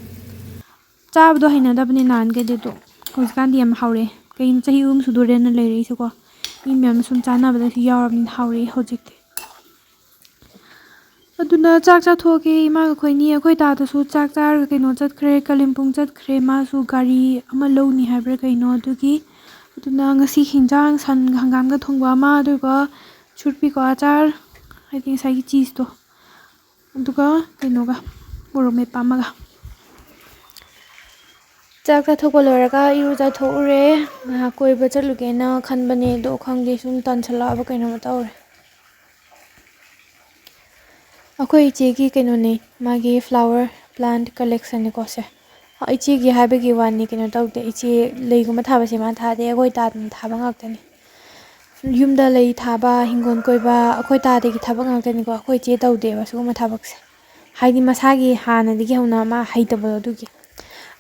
ꯆꯥꯕꯗꯣ ꯍꯩꯅꯗꯕꯅꯤ ꯅꯍꯥꯟꯒꯩꯗꯤ, ꯑꯗꯣ ꯍꯧꯖꯤꯛꯀꯥꯟꯗꯤ ꯌꯥꯝ ꯍꯥꯎꯔꯛꯑꯦ꯫ ꯀꯩꯅꯣ, ꯆꯍꯤ ꯑꯍꯨꯝ ꯁꯨꯗꯣꯔꯦꯅ ꯂꯩꯔꯛꯏꯁꯦꯀꯣ꯫ ꯃꯤ ꯃꯌꯥꯝꯅ ꯁꯨꯝ ꯆꯥꯅꯕꯗꯁꯨ ꯌꯥꯎꯔꯕꯅꯤꯅ ꯍꯥꯎꯔꯛꯑꯦ ꯍꯧꯖꯤꯛꯇꯤ꯫ ꯑꯗꯨꯅ ꯆꯥꯛ ꯆꯥꯊꯣꯛꯑꯒꯦ꯫ ꯏꯃꯥꯒ ꯑꯩꯈꯣꯏꯅꯤ, ꯑꯩꯈꯣꯏ ꯗꯥꯗꯨꯁꯨ ꯆꯥꯛ ꯆꯥꯔꯒ ꯀꯩꯅꯣ ꯆꯠꯈ꯭ꯔꯦ, ꯀꯥꯂꯤꯝꯄꯣꯡ ꯆꯠꯈ꯭ꯔꯦ꯫ ꯃꯥꯁꯨ ꯒꯥꯔꯤ ꯑꯃ ꯂꯧꯅꯤ ꯍꯥꯏꯕ꯭ꯔꯥ ꯀꯩꯅꯣ, ꯑꯗꯨꯒꯤ꯫ ꯑꯗꯨꯅ ꯉꯁꯤ ꯍꯤꯟꯖꯥꯡ, ꯁꯟ ꯍꯪꯒꯥꯝꯒ ꯊꯣꯡꯕ ꯑꯃ, ꯑꯗꯨꯒ ꯁꯨꯔꯄꯤꯀꯣ ꯑꯆꯥꯔ, ꯍꯥꯏꯗꯤ ꯉꯁꯥꯏꯒꯤ cheeseꯇꯣ, ꯑꯗꯨꯒ ꯀꯩꯅꯣꯒ, ꯃꯣꯔꯣꯛ ꯃꯦꯠꯄ ꯑꯃꯒ꯫ ꯆꯥꯛ ꯆꯥꯊꯣꯛꯄ ꯂꯣꯏꯔꯒ ꯏꯔꯨꯖꯊꯣꯛꯎꯔꯦ꯫ ꯉꯥꯏꯍꯥꯛ ꯀꯣꯏꯕ ꯆꯠꯂꯨꯒꯦꯅ ꯈꯟꯕꯅꯦ, ꯑꯗꯣ ꯈꯪꯗꯦ, ꯁꯨꯝ ꯇꯟꯁꯜꯂꯛꯑꯕ ꯀꯩꯅꯣꯝꯃ ꯇꯧꯔꯦ꯫ ꯑꯩꯈꯣꯏ ꯏꯆꯦꯒꯤ ꯀꯩꯅꯣꯅꯦ, ꯃꯥꯒꯤ flower plant collectionꯅꯦꯀꯣ ꯁꯦ꯫ ꯏꯆꯦꯒꯤ ꯍꯥꯏꯕꯒꯤ ꯋꯥꯅꯤ, ꯀꯩꯅꯣ ꯇꯧꯗꯦ꯫ ꯏꯆꯦ ꯂꯩꯒꯨꯝꯕ ꯊꯥꯕꯁꯦ ꯃꯥ ꯊꯥꯗꯦ, ꯑꯩꯈꯣꯏ ꯇꯥꯗꯅ ꯊꯥꯕ ꯉꯥꯛꯇꯅꯤ꯫ ꯌꯨꯝꯗ ꯂꯩ ꯊꯥꯕ, ꯍꯤꯡꯒꯣꯜ ꯀꯣꯏꯕ, ꯑꯩꯈꯣꯏ ꯇꯥꯗꯒꯤ ꯊꯕꯛ ꯉꯥꯛꯇꯅꯤꯀꯣ꯫ ꯑꯩꯈꯣꯏ ꯏꯆꯦ ꯇꯧꯗꯦꯕ ꯁꯤꯒꯨꯝꯕ ꯊꯕꯛꯁꯦ꯫ ꯍꯥꯏꯗꯤ ꯃꯁꯥꯒꯤ ꯍꯥꯟꯅꯗꯒꯤ ꯍꯧꯅ ꯃꯥ ꯍꯩꯇꯕꯗꯣ ꯑꯗꯨꯒꯤ꯫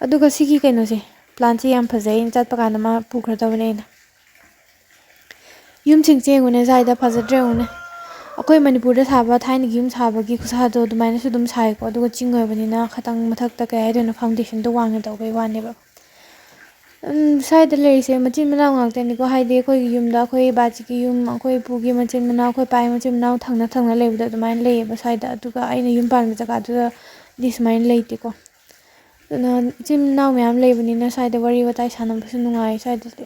ꯑꯗꯨꯒ ꯁꯤꯒꯤ ꯀꯩꯅꯣꯁꯦ, plantꯁꯦ ꯌꯥꯝ ꯐꯖꯩ꯫ ꯑꯩꯅ ꯆꯠꯄ ꯀꯥꯟꯗ ꯃꯥ ꯄꯨꯈ꯭ꯔꯗꯕꯅꯦ ꯑꯩꯅ꯫ ꯌꯨꯝꯁꯤꯡꯁꯦ ꯌꯦꯡꯉꯨꯅꯦ, ꯁ꯭ꯋꯥꯏꯗ ꯐꯖꯗ꯭ꯔꯥ ꯌꯦꯡꯉꯨꯅꯦ꯫ ꯑꯩꯈꯣꯏ ꯃꯅꯤꯄꯨꯔꯗ ꯁꯥꯕ ꯊꯥꯏꯅꯒꯤ ꯌꯨꯝ ꯁꯥꯕꯒꯤ ꯈꯨꯁꯥꯗꯣ ꯑꯗꯨꯃꯥꯏꯅꯁꯨ ꯑꯗꯨꯝ ꯁꯥꯏꯀꯣ꯫ ꯑꯗꯨꯒ ꯆꯤꯡ ꯑꯣꯏꯕꯅꯤꯅ ꯈꯤꯇꯪ ꯃꯊꯛꯇ, ꯀꯩ ꯍꯥꯏꯗꯣꯏꯅꯣ, foundationꯗꯣ ꯋꯥꯡꯅ ꯇꯧꯕꯩ ꯋꯥꯅꯦꯕ꯫ ꯎꯝ, ꯁ꯭ꯋꯥꯏꯗ ꯂꯩꯔꯤꯁꯦ ꯃꯆꯤꯟ ꯃꯅꯥꯎ ꯉꯥꯛꯇꯅꯤꯀꯣ꯫ ꯍꯥꯏꯗꯤ ꯑꯩꯈꯣꯏꯒꯤ ꯌꯨꯝꯗ, ꯑꯩꯈꯣꯏ ꯕꯥꯖꯤꯒꯤ ꯌꯨꯝ, ꯑꯩꯈꯣꯏ ꯏꯄꯨꯒꯤ ꯃꯆꯤꯟ ꯃꯅꯥꯎ, ꯑꯩꯈꯣꯏ ꯄꯥꯒꯤ ꯃꯆꯤꯟ ꯃꯅꯥꯎ ꯊꯪꯅ ꯊꯪꯅ ꯂꯩꯕꯗꯣ ꯑꯗꯨꯃꯥꯏꯅ ꯂꯩꯌꯦꯕ ꯁ꯭ꯋꯥꯏꯗ꯫ ꯑꯗꯨꯒ ꯑꯩꯅ ꯌꯨꯝ ꯄꯥꯟꯕ ꯖꯒꯥꯗꯨꯗꯗꯤ ꯁꯨꯃꯥꯏꯅ ꯂꯩꯇꯦꯀꯣ꯫ ꯑꯗꯨꯅ ꯏꯆꯤꯟ ꯏꯅꯥꯎ ꯃꯌꯥꯝ ꯂꯩꯕꯅꯤꯅ ꯁ꯭ꯋꯥꯏꯗ ꯋꯥꯔꯤ ꯋꯥꯇꯥꯏ ꯁꯥꯟꯅꯕꯁꯨ ꯅꯨꯡꯉꯥꯏ ꯁ꯭ꯋꯥꯏꯗꯗꯤ꯫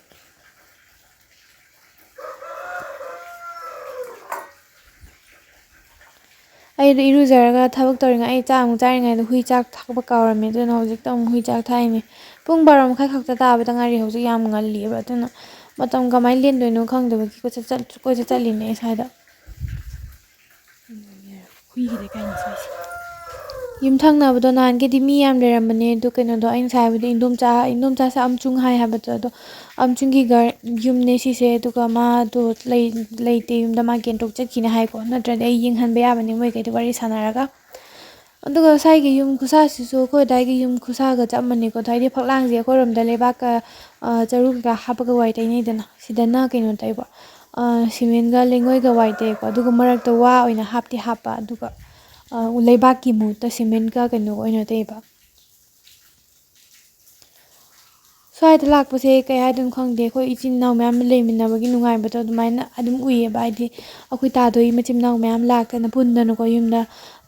ꯑꯩꯗꯣ ꯏꯔꯨꯖꯔꯒ ꯊꯕꯛ ꯇꯧꯔꯤꯉꯩ, ꯑꯩ ꯆꯥꯛ ꯑꯃꯨꯛ ꯆꯥꯔꯤꯉꯩꯗ ꯍꯨꯏ ꯆꯥꯛ ꯊꯥꯛꯄ ꯀꯥꯎꯔꯝꯃꯦ꯫ ꯑꯗꯨꯅ ꯍꯧꯖꯤꯛꯇ ꯑꯃꯨꯛ ꯍꯨꯏ ꯆꯥꯛ ꯊꯥꯛꯏꯅꯦ꯫ ꯄꯨꯡ ꯕꯥꯔꯣ ꯃꯈꯥꯏ ꯈꯛꯇ ꯇꯥꯕꯗ ꯉꯥꯏꯔꯤ꯫ ꯍꯧꯖꯤꯛ ꯌꯥꯝ ꯉꯜꯂꯤꯑꯕ꯫ ꯑꯗꯨꯅ ꯃꯇꯝ ꯀꯃꯥꯏꯅ ꯂꯦꯟꯗꯣꯏꯅꯣ ꯈꯪꯗꯕꯒꯤ ꯀꯣꯏꯆꯠ ꯆꯠ-, ꯀꯣꯏꯆꯠ ꯆꯠꯂꯤꯅꯦ ꯑꯩ ꯁ꯭ꯋꯥꯏꯗ꯫ ꯍꯨꯏꯒꯤ ꯂꯩꯀꯥꯏꯅꯤ ꯁ꯭ꯋꯥꯏꯁꯦ꯫ ꯌꯨꯝꯊꯪꯅꯕꯗꯣ ꯅꯍꯥꯟꯒꯩꯗꯤ ꯃꯤ ꯌꯥꯝ ꯂꯩꯔꯝꯕꯅꯦ꯫ ꯑꯗꯨ ꯀꯩꯅꯣꯗꯣ ꯑꯩ ꯉꯁꯥꯏ ꯍꯥꯏꯕꯗꯣ, ꯏꯟꯗꯣꯝꯆꯥ, ꯏꯟꯗꯣꯝꯆꯥꯁꯦ ꯑꯝꯆꯨꯡ ꯍꯥꯏ ꯍꯥꯏꯕꯗꯣ, ꯑꯗꯣ ꯑꯝꯆꯨꯡꯒꯤ ꯒꯥꯔ-, ꯌꯨꯝꯅꯦ ꯁꯤꯁꯦ꯫ ꯑꯗꯨꯒ ꯃꯥꯗꯣ ꯂꯩ-, ꯂꯩꯇꯦ ꯌꯨꯝꯗ, ꯃꯥ ꯒꯦꯡꯇꯣꯛ ꯆꯠꯈꯤꯅꯦ ꯍꯥꯏꯀꯣ꯫ ꯅꯠꯇ꯭ꯔꯗꯤ ꯑꯩ ꯌꯦꯡꯍꯟꯕ ꯌꯥꯕꯅꯦ ꯃꯣꯏꯈꯩꯗꯣ ꯋꯥꯔꯤ ꯁꯥꯟꯅꯔꯒ꯫ ꯑꯗꯨꯒ ꯁ꯭ꯋꯥꯏꯒꯤ ꯌꯨꯝ ꯈꯨꯁꯥꯁꯤꯁꯨ ꯑꯩꯈꯣꯏ ꯑꯗꯥꯏꯒꯤ ꯌꯨꯝ ꯈꯨꯁꯥꯒ ꯆꯞ ꯃꯥꯟꯅꯩꯀꯣ꯫ ꯍꯥꯏꯗꯤ ꯐꯛꯂꯥꯡꯁꯦ ꯑꯩꯈꯣꯏꯔꯣꯝꯗ ꯂꯩꯕꯥꯛꯀ, ꯑ, ꯆꯔꯨ ꯀꯩꯀꯥ ꯍꯥꯞꯄꯒ ꯋꯥꯏ ꯇꯩꯅꯩꯗꯅ꯫ ꯁꯤꯗꯅ ꯀꯩꯅꯣ ꯇꯩꯕ, ꯑ, ꯁꯤꯃꯦꯟꯒ ꯂꯩꯉꯣꯏꯒ ꯋꯥꯏ ꯇꯩꯀꯣ꯫ ꯑꯗꯨꯒ ꯃꯔꯛꯇ ꯋꯥ ꯑꯣꯏꯅ ꯍꯥꯞꯇꯤ ꯍꯥꯞꯄ꯫ ꯑꯗꯨꯒ, ꯑ, ꯂꯩꯕꯥꯛꯀꯤ ꯃꯍꯨꯠꯇ ꯁꯤꯃꯦꯟꯒ ꯀꯩꯅꯣꯒ ꯑꯣꯏꯅ ꯇꯩꯕ꯫ ꯁ꯭ꯋꯥꯏꯗ ꯂꯥꯛꯄꯁꯦ ꯀꯩ ꯍꯥꯏꯗꯣꯏꯅꯣ ꯈꯪꯗꯦ꯫ ꯑꯩꯈꯣꯏ ꯏꯆꯤꯟ ꯏꯅꯥꯎ ꯃꯌꯥꯝ ꯂꯩꯃꯤꯟꯅꯕꯒꯤ ꯅꯨꯡꯉꯥꯏꯕꯗꯣ ꯑꯗꯨꯃꯥꯏꯅ ꯑꯗꯨꯝ ꯎꯏꯌꯦꯕ꯫ ꯍꯥꯏꯗꯤ ꯑꯩꯈꯣꯏ ꯇꯥꯗꯣꯏ ꯃꯆꯤꯟ ꯃꯅꯥꯎ ꯃꯌꯥꯝ ꯂꯥꯛꯇꯅ ꯄꯨꯟꯗꯅꯀꯣ, ꯌꯨꯝꯗ,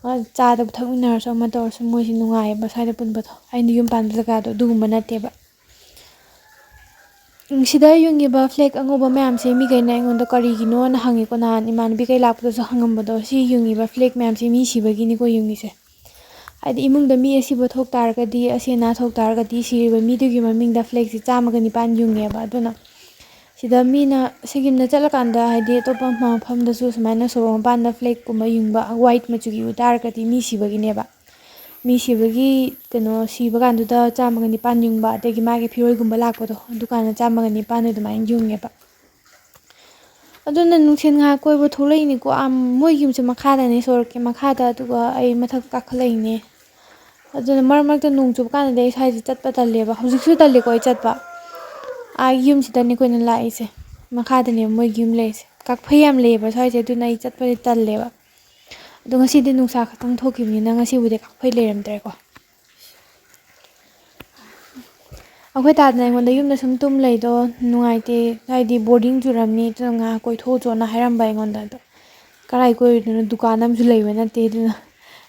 ꯑ, ꯆꯥꯗꯕ ꯊꯛꯃꯤꯟꯅꯔꯁꯨ ꯑꯃ ꯇꯧꯔꯁꯨ ꯃꯣꯏꯁꯤ ꯅꯨꯡꯉꯥꯏꯌꯦꯕ ꯁ꯭ꯋꯥꯏꯗ ꯄꯨꯟꯕꯗꯣ꯫ ꯑꯩꯅ ꯌꯨꯝ ꯄꯥꯟꯕ ꯖꯒꯥꯗꯣ ꯑꯗꯨꯒꯨꯝꯕ ꯅꯠꯇꯦꯕ꯫ ꯎꯝ, ꯁꯤꯗ ꯌꯨꯡꯉꯤꯕ flag ꯑꯉꯧꯕ ꯃꯌꯥꯝꯁꯦ ꯃꯤꯈꯩꯅ ꯑꯩꯉꯣꯟꯗ ꯀꯔꯤꯒꯤꯅꯣꯅ ꯍꯪꯉꯤꯀꯣ꯫ ꯅꯍꯥꯟ ꯏꯃꯥꯟꯅꯕꯤꯈꯩ ꯂꯥꯛꯄꯗꯁꯨ ꯍꯪꯉꯝꯕꯗꯣ, ꯁꯤ ꯌꯨꯡꯉꯤꯕ flag ꯃꯌꯥꯝꯁꯦ ꯃꯤ ꯁꯤꯕꯒꯤꯅꯤꯀꯣ ꯌꯨꯡꯉꯤꯁꯦ꯫ ꯍꯥꯏꯗꯤ ꯏꯃꯨꯡꯗ ꯃꯤ ꯑꯁꯤꯕ ꯊꯣꯛ ꯇꯥꯔꯒꯗꯤ, ꯑꯁꯤ ꯑꯅꯥ ꯊꯣꯛ ꯇꯥꯔꯒꯗꯤ ꯁꯤꯔꯤꯕ ꯃꯤꯗꯨꯒꯤ ꯃꯃꯤꯡꯗ flagꯁꯦ ꯆꯥꯝꯃꯒ ꯅꯤꯄꯥꯟ ꯌꯨꯡꯉꯦꯕ꯫ ꯑꯗꯨꯅ ꯁꯤꯗ ꯃꯤꯅ ꯁꯤꯒꯤꯝꯗ ꯆꯠꯂꯀꯥꯟꯗ, ꯍꯥꯏꯗꯤ ꯑꯇꯣꯞꯄ ꯃꯐꯝꯗꯁꯨ ꯁꯨꯃꯥꯏꯅ ꯁꯣꯔꯣꯛ ꯃꯄꯥꯟꯗ flagꯀꯨꯝꯕ ꯌꯨꯡꯕ, white ꯃꯆꯨꯒꯤ ꯎ ꯇꯥꯔꯒꯗꯤ ꯃꯤ ꯁꯤꯕꯒꯤꯅꯦꯕ꯫ ꯃꯤ ꯁꯤꯕꯒꯤ, ꯀꯩꯅꯣ, ꯁꯤꯕ ꯀꯥꯟꯗꯨꯗ ꯆꯥꯝꯃꯒ ꯅꯤꯄꯥꯟ ꯌꯨꯡꯕ, ꯑꯗꯒꯤ ꯃꯥꯒꯤ ꯐꯤꯔꯣꯜꯒꯨꯝꯕ ꯂꯥꯛꯄꯗꯣ, ꯑꯗꯨꯀꯥꯟꯗ ꯆꯥꯝꯃꯒ ꯅꯤꯄꯥꯟ ꯑꯗꯨꯃꯥꯏꯅ ꯌꯨꯡꯉꯦꯕ꯫ ꯑꯗꯨꯅ ꯅꯨꯡꯊꯤꯜ ꯉꯥꯏꯍꯥꯛ ꯀꯣꯏꯕ ꯊꯣꯛꯂꯛꯏꯅꯤꯀꯣ꯫ ꯑꯥ, ꯃꯣꯏꯒꯤ ꯌꯨꯝꯁꯦ ꯃꯈꯥꯗꯅꯦ, ꯁꯣꯔꯣꯛꯀꯤ ꯃꯈꯥꯗ, ꯑꯗꯨꯒ ꯑꯩ ꯃꯊꯛ ꯀꯥꯈꯠꯂꯛꯏꯅꯦ꯫ ꯑꯗꯨꯅ ꯃꯔꯛ ꯃꯔꯛꯇ ꯅꯣꯡ ꯆꯨꯕ ꯀꯥꯟꯗꯗꯤ ꯑꯩ ꯁ꯭ꯋꯥꯏꯁꯦ ꯆꯠꯄ ꯇꯜꯂꯦꯕ꯫ ꯍꯧꯖꯤꯛꯁꯨ ꯇꯜꯂꯤꯀꯣ ꯑꯩ ꯆꯠꯄ꯫ ꯑꯥ, ꯌꯨꯝꯁꯤꯗꯅꯦ ꯑꯩꯈꯣꯏꯅ ꯂꯥꯛꯏꯁꯦ, ꯃꯈꯥꯗꯅꯦꯕ ꯃꯣꯏꯒꯤ ꯌꯨꯝ ꯂꯩꯔꯤꯁꯦ꯫ ꯀꯥꯛꯐꯩ ꯌꯥꯝ ꯂꯩꯌꯦꯕ ꯁ꯭ꯋꯥꯏꯁꯦ, ꯑꯗꯨꯅ ꯑꯩ ꯆꯠꯄꯗꯤ ꯇꯜꯂꯦꯕ꯫ ꯑꯗꯣ ꯉꯁꯤꯗꯤ ꯅꯨꯡꯁꯥ ꯈꯛꯇꯪ ꯊꯣꯛꯈꯤꯕꯅꯤꯅ ꯉꯁꯤꯕꯨꯗꯤ ꯀꯥꯛꯐꯩ ꯂꯩꯔꯝꯗ꯭ꯔꯦꯀꯣ꯫ ꯑꯩꯈꯣꯏ ꯇꯥꯗꯅ ꯑꯩꯉꯣꯟꯗ ꯌꯨꯝꯗ ꯁꯨꯝ ꯇꯨꯝ ꯂꯩꯗꯣ ꯅꯨꯡꯉꯥꯏꯇꯦ, ꯍꯥꯏꯗꯤ ꯕꯣꯔꯗꯤꯡ ꯆꯨꯔꯝꯅꯤ, ꯑꯗꯨꯅ ꯉꯥꯏꯍꯥꯛ ꯀꯣꯏꯊꯣꯛꯎ ꯆꯣꯅ ꯍꯥꯏꯔꯝꯕ ꯑꯩꯉꯣꯟꯗ꯫ ꯑꯗꯣ ꯀꯔꯥꯏ ꯀꯣꯏꯔꯨꯗꯣꯏꯅꯣ, ꯗꯨꯀꯥꯟ ꯑꯃꯁꯨ ꯂꯩꯕ ꯅꯠꯇꯦ, ꯑꯗꯨꯅ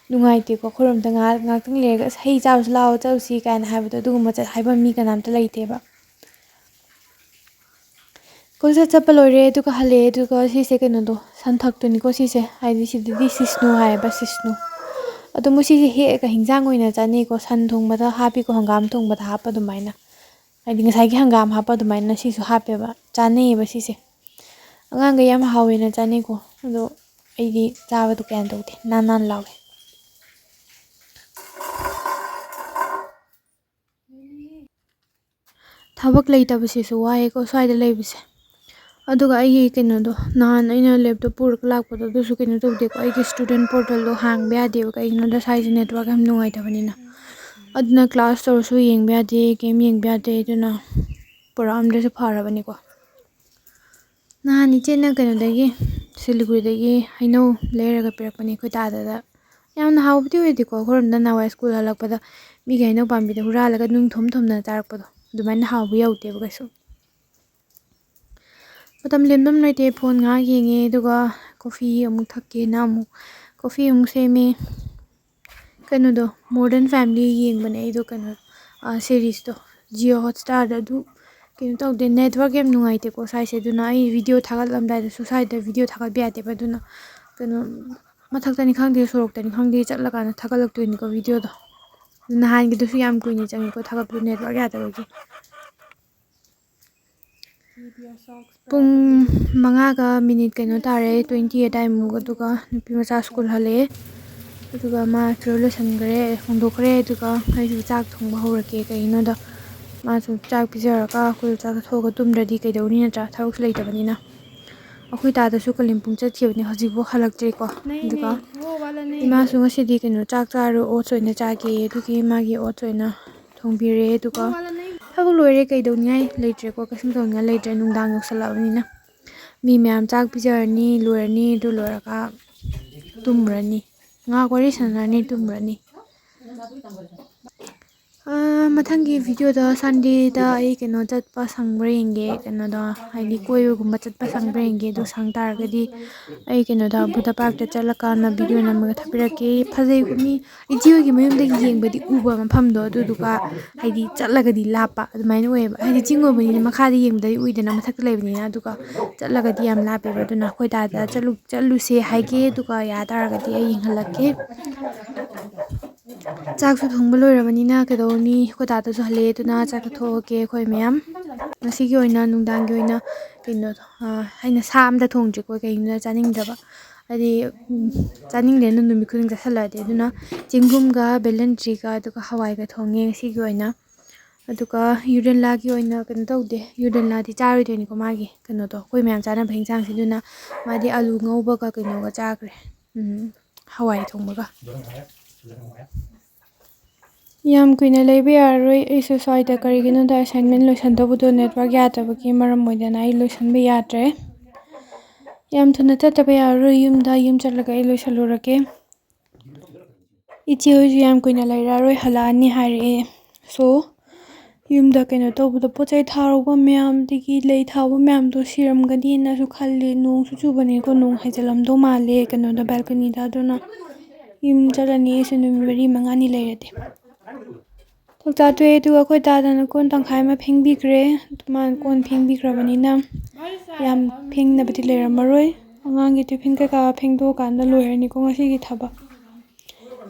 ꯅꯨꯡꯉꯥꯏꯇꯦꯀꯣ꯫ ꯑꯩꯈꯣꯏꯔꯣꯝꯗ ꯉꯥꯏꯍꯥꯛ, ꯉꯥꯏꯍꯥꯛꯇꯪ ꯂꯩꯔꯒ "ꯑꯁ, ꯍꯩ ꯆꯥꯔꯨꯁꯤ ꯂꯥꯛꯑꯣ, ꯆꯠꯂꯨꯁꯤ" ꯀꯥꯏꯅ ꯍꯥꯏꯕꯗꯣ, ꯑꯗꯨꯒꯨꯝꯕ ꯆꯠ-, ꯍꯥꯏꯐꯝ ꯃꯤ ꯀꯅꯥꯝꯇ ꯂꯩꯇꯦꯕ꯫ ꯀꯣꯏꯆꯠ ꯆꯠꯄ ꯂꯣꯏꯔꯦ, ꯑꯗꯨꯒ ꯍꯜꯂꯛꯑꯦ, ꯑꯗꯨꯒ ꯁꯤꯁꯦ ꯀꯩꯅꯣꯗꯣ, ꯁꯟꯊꯛꯇꯨꯅꯤꯀꯣ ꯁꯤꯁꯦ, ꯍꯥꯏꯗꯤ ꯁꯤꯗꯗꯤ ꯁꯤꯁꯅꯨ ꯍꯥꯏꯌꯦꯕ, ꯁꯤꯁꯅꯨ꯫ ꯑꯗꯣ ꯃꯣꯏ ꯁꯤꯁꯦ ꯍꯦꯛꯑꯒ ꯍꯤꯟꯖꯥꯡ ꯑꯣꯏꯅ ꯆꯥꯅꯩꯀꯣ, ꯁꯟ ꯊꯣꯡꯕꯗ ꯍꯥꯞꯄꯤꯀꯣ, ꯍꯪꯒꯥꯝ ꯊꯣꯡꯕꯗ ꯍꯥꯞꯄ ꯑꯗꯨꯃꯥꯏꯅ, ꯍꯥꯏꯗꯤ ꯉꯁꯥꯏꯒꯤ ꯍꯪꯒꯥꯝ ꯍꯥꯞꯄ ꯑꯗꯨꯃꯥꯏꯅ ꯁꯤꯁꯨ ꯍꯥꯞꯄꯦꯕ, ꯆꯥꯅꯩꯌꯦꯕ ꯁꯤꯁꯦ꯫ ꯑꯉꯥꯡꯈꯩ ꯌꯥꯝ ꯍꯥꯎꯋꯦꯅ ꯆꯥꯅꯩꯀꯣ, ꯑꯗꯣ ꯑꯩꯗꯤ ꯆꯥꯕꯗꯣ ꯀꯌꯥ ꯇꯧꯗꯦ, ꯅꯥꯟ ꯅꯥꯟ ꯂꯥꯎꯋꯦ꯫ ꯊꯕꯛ ꯂꯩꯇꯕꯁꯤꯁꯨ ꯋꯥꯏꯌꯦꯀꯣ ꯁ꯭ꯋꯥꯏꯗ ꯂꯩꯕꯁꯦ꯫ ꯑꯗꯨꯒ ꯑꯩꯒꯤ ꯀꯩꯅꯣꯗꯣ, ꯅꯍꯥꯟ ꯑꯩꯅ ꯂꯦꯞꯇꯣꯞ ꯄꯨꯔꯒ ꯂꯥꯛꯄꯗꯣ, ꯑꯗꯨꯁꯨ ꯀꯩꯅꯣ ꯇꯧꯗꯦꯀꯣ, ꯑꯩꯒꯤ ꯏꯁꯇꯨꯗꯦꯟ ꯄꯣꯔꯇꯦꯜꯗꯣ ꯍꯥꯡꯕ ꯌꯥꯗꯦꯕ꯫ ꯀꯩꯒꯤꯅꯣꯗ ꯁ꯭ꯋꯥꯏꯁꯦ ꯅꯦꯠꯋꯥꯔꯛ ꯌꯥꯝ ꯅꯨꯡꯉꯥꯏꯇꯕꯅꯤꯅ꯫ ꯑꯗꯨꯅ ꯀ꯭ꯂꯥꯁ ꯇꯧꯔꯁꯨ ꯌꯦꯡꯕ ꯌꯥꯗꯦ, ꯒꯦꯝ ꯌꯦꯡꯕ ꯌꯥꯗꯦ꯫ ꯑꯗꯨꯅ ꯄꯨꯔꯛꯑꯝꯗ꯭ꯔꯁꯨ ꯐꯔꯕꯅꯤꯀꯣ꯫ ꯅꯍꯥꯟ ꯏꯆꯦꯅ ꯀꯩꯅꯣꯗꯒꯤ, ꯁꯤꯂꯤꯒꯨꯔꯤꯗꯒꯤ ꯍꯩꯅꯧ ꯂꯩꯔꯒ ꯄꯤꯔꯛꯄꯅꯦ ꯑꯩꯈꯣꯏ ꯇꯥꯗꯗ꯫ ꯌꯥꯝꯅ ꯍꯥꯎꯕꯗꯤ ꯑꯣꯏꯗꯦꯀꯣ, ꯑꯩꯈꯣꯏꯔꯣꯝꯗ ꯅꯍꯥꯟꯋꯥꯏ ꯁ꯭ꯀꯨꯜ ꯍꯜꯂꯛꯄꯗ ꯃꯤꯒꯤ ꯍꯩꯅꯧ ꯄꯥꯝꯕꯤꯗ ꯍꯨꯔꯥꯜꯂꯒ ꯅꯨꯡ ꯊꯣꯝ ꯊꯣꯝꯗꯅ ꯆꯥꯔꯛꯄꯗꯣ, ꯑꯗꯨꯃꯥꯏꯅ ꯍꯥꯎꯕ ꯌꯧꯗꯦꯕ ꯀꯩꯁꯨ꯫ ꯃꯇꯝ ꯂꯦꯟꯐꯝ ꯂꯩꯇꯦ, ꯐꯣꯟ ꯉꯥꯏꯍꯥꯛ ꯌꯦꯡꯉꯦ, ꯑꯗꯨꯒ ꯀꯣꯐꯤ ꯑꯃꯨꯛ ꯊꯛꯀꯦꯅ ꯑꯃꯨꯛ ꯀꯣꯐꯤ ꯑꯃꯨꯛ ꯁꯦꯝꯃꯦ꯫ ꯀꯩꯅꯣꯗꯣ, ꯃꯣꯗꯔꯟ ꯐꯦꯃꯤꯂꯤ ꯌꯦꯡꯕꯅꯦ ꯑꯩꯗꯣ, ꯀꯩꯅꯣ, ꯁꯦꯔꯤꯁꯇꯣ, ꯖꯤꯑꯣ ꯍꯣꯠꯁꯇꯥꯔꯗ꯫ ꯑꯗꯨ ꯀꯩꯅꯣ ꯇꯧꯗꯦ, ꯅꯦꯠꯋꯥꯔꯛ ꯌꯥꯝ ꯅꯨꯡꯉꯥꯏꯇꯦꯀꯣ ꯁ꯭ꯋꯥꯏꯁꯦ, ꯑꯗꯨꯅ ꯑꯩ ꯚꯤꯗꯤꯑꯣ ꯊꯥꯒꯠꯂꯝꯗꯥꯏꯗꯁꯨ ꯁ꯭ꯋꯥꯏꯗ ꯚꯤꯗꯤꯑꯣ ꯊꯥꯒꯠꯄ ꯌꯥꯗꯦꯕ꯫ ꯑꯗꯨꯅ ꯀꯩꯅꯣ, ꯃꯊꯛꯇꯅꯤ ꯈꯪꯗꯦ, ꯁꯣꯔꯣꯛꯇꯅꯤ ꯈꯪꯗꯦ, ꯆꯠꯂꯀꯥꯟꯗ ꯊꯥꯒꯠꯂꯛꯇꯣꯏꯅꯤꯀꯣ ꯚꯤꯗꯤꯑꯣꯗꯣ꯫ ꯅꯍꯥꯟꯒꯤꯗꯨꯁꯨ ꯌꯥꯝ ꯀꯨꯏꯅ ꯆꯪꯉꯤꯀꯣ ꯊꯥꯒꯠꯄꯗꯣ, ꯅꯦꯠꯋꯥꯔꯛ ꯌꯥꯗꯕꯒꯤ꯫ ꯄꯨꯡ ꯃꯉꯥꯒ ꯃꯤꯅꯤꯠ ꯀꯩꯅꯣ ꯇꯥꯔꯦ, ꯇ꯭ꯋꯦꯟꯇꯤ ꯑꯗꯥꯏꯃꯨꯛ, ꯑꯗꯨꯒ ꯅꯨꯄꯤ ꯃꯆꯥ ꯁ꯭ꯀꯨꯜ ꯍꯜꯂꯛꯑꯦ꯫ ꯑꯗꯨꯒ ꯃꯥ ꯐꯤꯔꯣꯜ ꯂꯣꯏꯁꯟꯈ꯭ꯔꯦ, ꯍꯣꯡꯗꯣꯛꯈ꯭ꯔꯦ꯫ ꯑꯗꯨꯒ ꯑꯩꯁꯨ ꯆꯥꯛ ꯊꯣꯡꯕ ꯍꯧꯔꯒꯦ꯫ ꯀꯩꯒꯤꯅꯣꯗ ꯃꯥꯁꯨ ꯆꯥꯛ ꯄꯤꯖꯔꯒ ꯑꯩꯈꯣꯏꯁꯨ ꯆꯥꯛ ꯆꯥꯊꯣꯛꯑꯒ ꯇꯨꯝꯗ꯭ꯔꯗꯤ ꯀꯩꯗꯧꯅꯤ, ꯅꯠꯇ꯭ꯔꯥ? ꯊꯕꯛꯁꯨ ꯂꯩꯇꯕꯅꯤꯅ꯫ ꯑꯩꯈꯣꯏ ꯇꯥꯗꯁꯨ ꯀꯥꯂꯦꯝꯄꯨꯡ ꯆꯠꯈꯤꯕꯅꯦ, ꯍꯧꯖꯤꯛꯐꯥꯎ ꯍꯜꯂꯛꯇ꯭ꯔꯤꯀꯣ꯫ ꯑꯗꯨꯒ ꯏꯃꯥꯁꯨ ꯉꯁꯤꯗꯤ ꯀꯩꯅꯣ ꯆꯥꯛ ꯆꯥꯔꯣꯏ, oats ꯑꯣꯏꯅ ꯆꯥꯒꯦ꯫ ꯑꯗꯨꯒꯤ ꯃꯥꯒꯤ oats ꯑꯣꯏꯅ ꯊꯣꯡꯕꯤꯔꯦ꯫ ꯑꯗꯨꯒ ꯊꯕꯛ ꯂꯣꯏꯔꯦ, ꯀꯩꯗꯧꯅꯤꯡꯉꯥꯏ ꯂꯩꯇ꯭ꯔꯦꯀꯣ, ꯀꯩꯁꯨꯝ ꯇꯧꯅꯤꯡꯉꯥꯏ ꯂꯩꯇ꯭ꯔꯦ꯫ ꯅꯨꯡꯗꯥꯡ ꯌꯧꯁꯜꯂꯛꯑꯕꯅꯤꯅ ꯃꯤ ꯃꯌꯥꯝ ꯆꯥꯛ ꯄꯤꯖꯔꯅꯤ, ꯂꯣꯏꯔꯅꯤ꯫ ꯑꯗꯨ ꯂꯣꯏꯔꯒ ꯇꯨꯝꯃꯨꯔꯅꯤ꯫ ꯉꯥꯏꯍꯥꯛ ꯋꯥꯔꯤ ꯁꯥꯟꯅꯔꯅꯤ, ꯇꯨꯝꯃꯨꯔꯅꯤ꯫ ꯑꯥ, ꯃꯊꯪꯒꯤ videoꯗ Sundayꯗ ꯑꯩ ꯀꯩꯅꯣ ꯆꯠꯄ ꯁꯪꯕ꯭ꯔꯥ ꯌꯦꯡꯒꯦ, ꯀꯩꯅꯣꯗꯣ, ꯍꯥꯏꯗꯤ ꯀꯣꯏꯕꯒꯨꯝꯕ ꯆꯠꯄ ꯁꯪꯕ꯭ꯔꯥ ꯌꯦꯡꯒꯦ꯫ ꯑꯗꯨ ꯁꯪ ꯇꯥꯔꯒꯗꯤ ꯑꯩ ꯀꯩꯅꯣꯗ Buddha Parkꯇ ꯆꯠꯂꯀꯥꯟꯗ video ꯅꯝꯃꯒ ꯊꯥꯕꯤꯔꯛꯀꯦ꯫ ꯐꯖꯩꯀꯣ, ꯃꯤ ꯏꯆꯦ ꯍꯣꯏꯒꯤ ꯃꯌꯨꯝꯗꯒꯤ ꯌꯦꯡꯕꯗꯤ ꯎꯕ ꯃꯐꯝꯗꯣ, ꯑꯗꯨꯗꯨꯒ ꯍꯥꯏꯗꯤ ꯆꯠꯂꯒꯗꯤ ꯂꯥꯞꯄ ꯑꯗꯨꯃꯥꯏꯅ ꯑꯣꯏꯌꯦꯕ꯫ ꯍꯥꯏꯗꯤ ꯆꯤꯡ ꯑꯣꯏꯕꯅꯤꯅ ꯃꯈꯥꯗ ꯌꯦꯡꯕꯗꯗꯤ ꯎꯏꯗꯅ, ꯃꯊꯛꯇ ꯂꯩꯕꯅꯤꯅ꯫ ꯑꯗꯨꯒ ꯆꯠꯂꯒꯗꯤ ꯌꯥꯝ ꯂꯥꯞꯄꯦꯕ꯫ ꯑꯗꯨꯅ ꯑꯩꯈꯣꯏ ꯗꯥꯗ ꯆꯠꯂꯨ-, ꯆꯠꯂꯨꯁꯦ ꯍꯥꯏꯒꯦ, ꯑꯗꯨꯒ ꯌꯥ ꯇꯥꯔꯒꯗꯤ ꯑꯩ ꯌꯦꯡꯍꯜꯂꯛꯀꯦ꯫ ꯆꯥꯛꯁꯨ ꯊꯣꯡꯕ ꯂꯣꯏꯔꯕꯅꯤꯅ ꯀꯩꯗꯧꯅꯤ, ꯑꯩꯈꯣꯏ ꯗꯥꯗꯁꯨ ꯍꯜꯂꯛꯑꯦ, ꯑꯗꯨꯅ ꯆꯥꯛ ꯆꯥꯊꯣꯛꯑꯒꯦ ꯑꯩꯈꯣꯏ ꯃꯌꯥꯝ꯫ ꯉꯁꯤꯒꯤ ꯑꯣꯏꯅ ꯅꯨꯡꯗꯥꯡꯒꯤ ꯑꯣꯏꯅ ꯀꯩꯅꯣꯗꯣ, ꯑ, ꯑꯩꯅ ꯁꯥ ꯑꯝꯇ ꯊꯣꯡꯗ꯭ꯔꯤꯀꯣ, ꯀꯩꯒꯤꯅꯣꯗ ꯆꯥꯅꯤꯡꯗ꯭ꯔꯕ, ꯍꯥꯏꯗꯤ, ꯎꯝ, ꯆꯥꯅꯤꯡꯗꯦꯅ ꯅꯨꯃꯤꯠ ꯈꯨꯗꯤꯡ ꯆꯥꯁꯤꯜꯂꯛꯑꯗꯤ꯫ ꯑꯗꯨꯅ ꯆꯦꯡꯒꯨꯝꯒ ꯕꯦꯂꯟꯗ꯭ꯔꯤꯒ ꯑꯗꯨꯒ ꯍꯋꯥꯏꯒ ꯊꯣꯡꯉꯦ ꯉꯁꯤꯒꯤ ꯑꯣꯏꯅ꯫ ꯑꯗꯨꯒ ꯌꯨꯔꯦꯟꯂꯥꯒꯤ ꯑꯣꯏꯅ ꯀꯩꯅꯣ ꯇꯧꯗꯦ, ꯌꯨꯔꯦꯟꯂꯥꯗꯤ ꯆꯥꯔꯣꯏꯗꯣꯏꯅꯤꯀꯣ ꯃꯥꯒꯤ ꯀꯩꯅꯣꯗꯣ, ꯑꯩꯈꯣꯏ ꯃꯌꯥꯝ ꯆꯥꯅꯕ ꯍꯤꯟꯖꯥꯡꯁꯦ꯫ ꯑꯗꯨꯅ ꯃꯥꯗꯤ ꯑꯂꯨ ꯉꯧꯕꯒ ꯀꯩꯅꯣꯒ ꯆꯥꯈ꯭ꯔꯦ, ꯎꯝ, ꯍꯋꯥꯏ ꯊꯣꯡꯕꯒ꯫ ꯌꯥꯝ ꯀꯨꯏꯅ ꯂꯩꯕ ꯌꯥꯔꯔꯣꯏ꯫ ꯑꯩꯁꯨ ꯁ꯭ꯋꯥꯏꯗ ꯀꯔꯤꯒꯤꯅꯣꯗ assignment ꯂꯣꯏꯁꯟꯗꯧꯕꯗꯣ network ꯌꯥꯗꯕꯒꯤ ꯃꯔꯝ ꯑꯣꯏꯗꯅ ꯑꯩ ꯂꯣꯏꯁꯟꯕ ꯌꯥꯗ꯭ꯔꯦ꯫ ꯌꯥꯝ ꯊꯨꯅ ꯆꯠꯇꯕ ꯌꯥꯔꯔꯣꯏ ꯌꯨꯝꯗ꯫ ꯌꯨꯝ ꯆꯠꯂꯒ ꯑꯩ ꯂꯣꯏꯁꯜꯂꯨꯔꯒꯦ꯫ ꯏꯆꯦ ꯍꯣꯏꯁꯨ ꯌꯥꯝ ꯀꯨꯏꯅ ꯂꯩꯔꯛꯑꯔꯣꯏ, ꯍꯜꯂꯛꯑꯅꯤ ꯍꯥꯏꯔꯛꯑꯦ꯫ So, ꯌꯨꯝꯗ ꯀꯩꯅꯣ ꯇꯧꯕꯗꯣ, ꯄꯣꯠ ꯆꯩ ꯊꯥꯔꯨꯕ ꯃꯌꯥꯝ, ꯑꯗꯒꯤ ꯂꯩ ꯊꯥꯕ ꯃꯌꯥꯝꯗꯣ ꯁꯤꯔꯝꯒꯅꯤꯅꯁꯨ ꯈꯜꯂꯦ꯫ ꯅꯣꯡꯁꯨ ꯆꯨꯕꯅꯤꯀꯣ, ꯅꯣꯡ ꯍꯥꯏꯖꯤꯜꯂꯝꯗꯧ ꯃꯥꯜꯂꯦ ꯀꯩꯅꯣꯗ, balconyꯗ꯫ ꯑꯗꯨꯅ ꯌꯨꯝ ꯆꯠꯂꯅꯤ ꯑꯩꯁꯨ ꯅꯨꯃꯤꯠ ꯃꯔꯤ ꯃꯉꯥꯅꯤ ꯂꯩꯔꯗꯤ꯫ ꯆꯥꯛ ꯆꯥ ꯇꯣꯛꯑꯦ, ꯑꯗꯨꯒ ꯑꯩꯈꯣꯏ ꯗꯥꯗꯅ ꯀꯣꯟ ꯇꯪꯈꯥꯏ ꯑꯃ ꯐꯦꯡꯕꯤꯈ꯭ꯔꯦ꯫ ꯃꯥꯅ ꯀꯣꯟ ꯐꯦꯡꯕꯤꯈ꯭ꯔꯕꯅꯤꯅ ꯌꯥꯝ ꯐꯦꯡꯅꯕꯗꯤ ꯂꯩꯔꯝꯃꯔꯣꯏ꯫ ꯑꯉꯥꯡꯒꯤ tiffin ꯀꯩꯀꯥ ꯐꯦꯡꯗꯣꯛꯑꯀꯥꯟꯗ ꯂꯣꯏꯔꯅꯤꯀꯣ ꯉꯁꯤꯒꯤ ꯊꯕꯛ꯫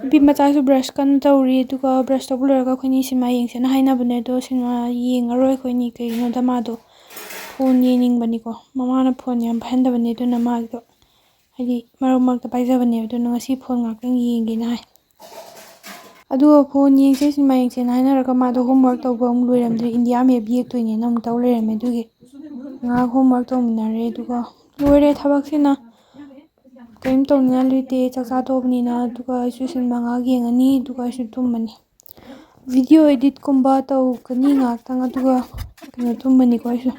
ꯅꯨꯄꯤ ꯃꯆꯥꯁꯨ brush ꯀꯟꯅ ꯇꯧꯔꯤ, ꯑꯗꯨꯒ brush ꯇꯧꯕ ꯂꯣꯏꯔꯒ ꯑꯩꯈꯣꯏꯅꯤ ꯁꯤꯅꯦꯃꯥ ꯌꯦꯡꯁꯦꯅ ꯍꯥꯏꯅꯕꯅꯦ, ꯑꯗꯣ ꯁꯤꯅꯦꯃꯥ ꯌꯦꯡꯉꯔꯣꯏ ꯑꯩꯈꯣꯏꯅꯤ꯫ ꯀꯩꯒꯤꯅꯣꯗ ꯃꯥꯗꯣ phone ꯌꯦꯡꯅꯤꯡꯕꯅꯤꯀꯣ, ꯃꯃꯥꯅ phone ꯌꯥꯝ ꯄꯥꯏꯍꯟꯗꯕꯅꯦ, ꯑꯗꯨꯅ ꯃꯥꯒꯤꯗꯣ ꯍꯥꯏꯗꯤ ꯃꯔꯛ ꯃꯔꯛꯇ ꯄꯥꯏꯖꯕꯅꯦꯕ, ꯑꯗꯨꯅ ꯉꯁꯤ ꯐꯣꯟ ꯉꯥꯛꯇꯪ ꯌꯦꯡꯒꯦꯅ ꯍꯥꯏ꯫ ꯑꯗꯨꯒ ꯐꯣꯟ ꯌꯦꯡꯁꯦ, ꯁꯤꯅꯦꯃꯥ ꯌꯦꯡꯁꯦꯅ ꯍꯥꯏꯅꯔꯒ ꯃꯥꯗꯣ ꯍꯣꯝꯋꯥꯔꯛ ꯇꯧꯕ ꯑꯃꯨꯛ ꯂꯣꯏꯔꯝꯗ꯭ꯔꯦ, ꯏꯟꯗꯤꯌꯥ ꯃꯦꯞ ꯌꯦꯛꯇꯣꯏꯅꯦꯅ ꯑꯃꯨꯛ ꯇꯧ ꯂꯩꯔꯝꯃꯦ꯫ ꯑꯗꯨꯒꯤ ꯉꯥꯏꯍꯥꯛ ꯍꯣꯝꯋꯥꯔꯛ ꯇꯧꯃꯤꯟꯅꯔꯦ, ꯑꯗꯨꯒ ꯂꯣꯏꯔꯦ ꯊꯕꯛꯁꯤꯅ꯫ ꯀꯔꯤꯝ ꯇꯧꯅꯤꯡꯉꯥꯏ ꯂꯩꯇꯦ, ꯆꯥꯛ ꯆꯥ ꯇꯣꯛꯑꯕꯅꯤꯅ꯫ ꯑꯗꯨꯒ ꯑꯩꯁꯨ ꯁꯤꯅꯦꯃꯥ ꯉꯥꯏꯍꯥꯛ ꯌꯦꯡꯉꯅꯤ, ꯑꯗꯨꯒ ꯑꯩꯁꯨ ꯇꯨꯝꯃꯅꯤ꯫ ꯚꯤꯗꯤꯑꯣ ꯏꯗꯤꯠꯀꯨꯝꯕ ꯇꯧꯒꯅꯤ ꯉꯥꯏꯍꯥꯛꯇꯪ, ꯑꯗꯨꯒ ꯀꯩꯅꯣ, ꯇꯨꯝꯃꯅꯤꯀꯣ ꯑꯩꯁꯨ꯫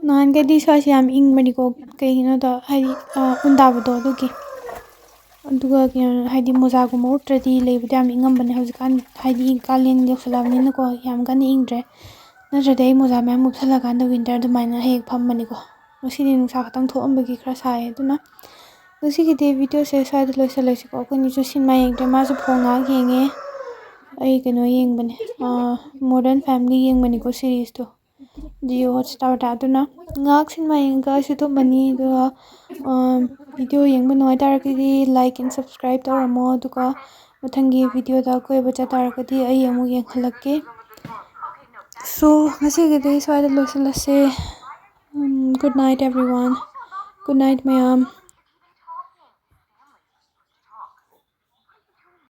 ꯅꯍꯥꯟꯒꯩꯗꯤ ꯁ꯭ꯋꯥꯏꯁꯦ ꯌꯥꯝ ꯏꯪꯕꯅꯤꯀꯣ, ꯀꯩꯒꯤꯅꯣꯗ ꯍꯥꯏꯗꯤ, ꯑ, ꯎꯟ ꯇꯥꯕꯗꯣ ꯑꯗꯨꯒꯤ꯫ ꯑꯗꯨꯒ ꯀꯩꯅꯣ, ꯍꯥꯏꯗꯤ ꯃꯣꯖꯥꯒꯨꯝꯕ ꯎꯞꯇ꯭ꯔꯗꯤ ꯂꯩꯕꯗ ꯌꯥꯝ ꯏꯪꯉꯝꯕꯅꯦ꯫ ꯍꯧꯖꯤꯛꯀꯥꯟ ꯍꯥꯏꯗꯤ ꯀꯥꯂꯦꯟ ꯌꯧꯁꯜꯂꯛꯑꯕꯅꯤꯅꯀꯣ, ꯌꯥꯝ ꯀꯟꯅ ꯏꯪꯗ꯭ꯔꯦ꯫ ꯅꯠꯇ꯭ꯔꯗꯤ ꯑꯩ ꯃꯣꯖꯥ ꯃꯌꯥꯝ ꯎꯞꯁꯜꯂꯀꯥꯟꯗ ꯋꯤꯟꯇꯔ ꯑꯗꯨꯃꯥꯏꯅ ꯍꯦꯛ ꯐꯝꯕꯅꯤꯀꯣ꯫ ꯉꯁꯤꯗꯤ ꯅꯨꯡꯁꯥ ꯈꯛꯇꯪ ꯊꯣꯛꯑꯝꯕꯒꯤ ꯈꯔ ꯁꯥꯏ꯫ ꯑꯗꯨꯅ ꯉꯁꯤꯒꯤꯗꯤ ꯚꯤꯗꯤꯑꯣꯁꯦ ꯁ꯭ꯋꯥꯏꯗ ꯂꯣꯏꯁꯤꯜꯂꯁꯤꯀꯣ꯫ ꯑꯩꯈꯣꯏꯅꯤꯁꯨ ꯁꯤꯅꯦꯃꯥ ꯌꯦꯡꯗ꯭ꯔꯦ, ꯃꯥꯁꯨ ꯐꯣꯟ ꯉꯥꯏꯍꯥꯛ ꯌꯦꯡꯉꯦ꯫ ꯑꯩ ꯀꯩꯅꯣ ꯌꯦꯡꯕꯅꯦ, ꯃꯣꯗꯔꯟ ꯐꯦꯃꯤꯂꯤ ꯌꯦꯡꯕꯅꯤꯀꯣ, ꯁꯤꯔꯤꯁꯇꯣ ꯖꯤꯑꯣ ꯍꯣꯠꯁ꯭ꯇꯥꯔꯗ꯫ ꯑꯗꯨꯅ ꯉꯥꯏꯍꯥꯛ ꯁꯤꯅꯦꯃꯥ ꯌꯦꯡꯉꯒ ꯑꯩꯁꯨ ꯇꯨꯝꯃꯅꯤ꯫ ꯑꯗꯨꯒ ꯚꯤꯗꯤꯑꯣ ꯌꯦꯡꯕ ꯅꯨꯡꯉꯥꯏ ꯇꯥꯔꯒꯗꯤ like and subscribe ꯇꯧꯔꯝꯃꯣ꯫ ꯑꯗꯨꯒ ꯃꯊꯪꯒꯤ ꯚꯤꯗꯤꯑꯣꯗ ꯀꯣꯏꯕ ꯆꯠ ꯇꯥꯔꯒꯗꯤ ꯑꯩ ꯑꯃꯨꯛ ꯌꯦꯡꯍꯜꯂꯛꯀꯦ꯫ So, ꯉꯁꯤꯒꯤꯗꯤ ꯁ꯭ꯋꯥꯏꯗ ꯂꯣꯏꯁꯤꯜꯂꯁꯦ꯫ Good night, everyone. Good night, ꯃꯌꯥꯝ꯫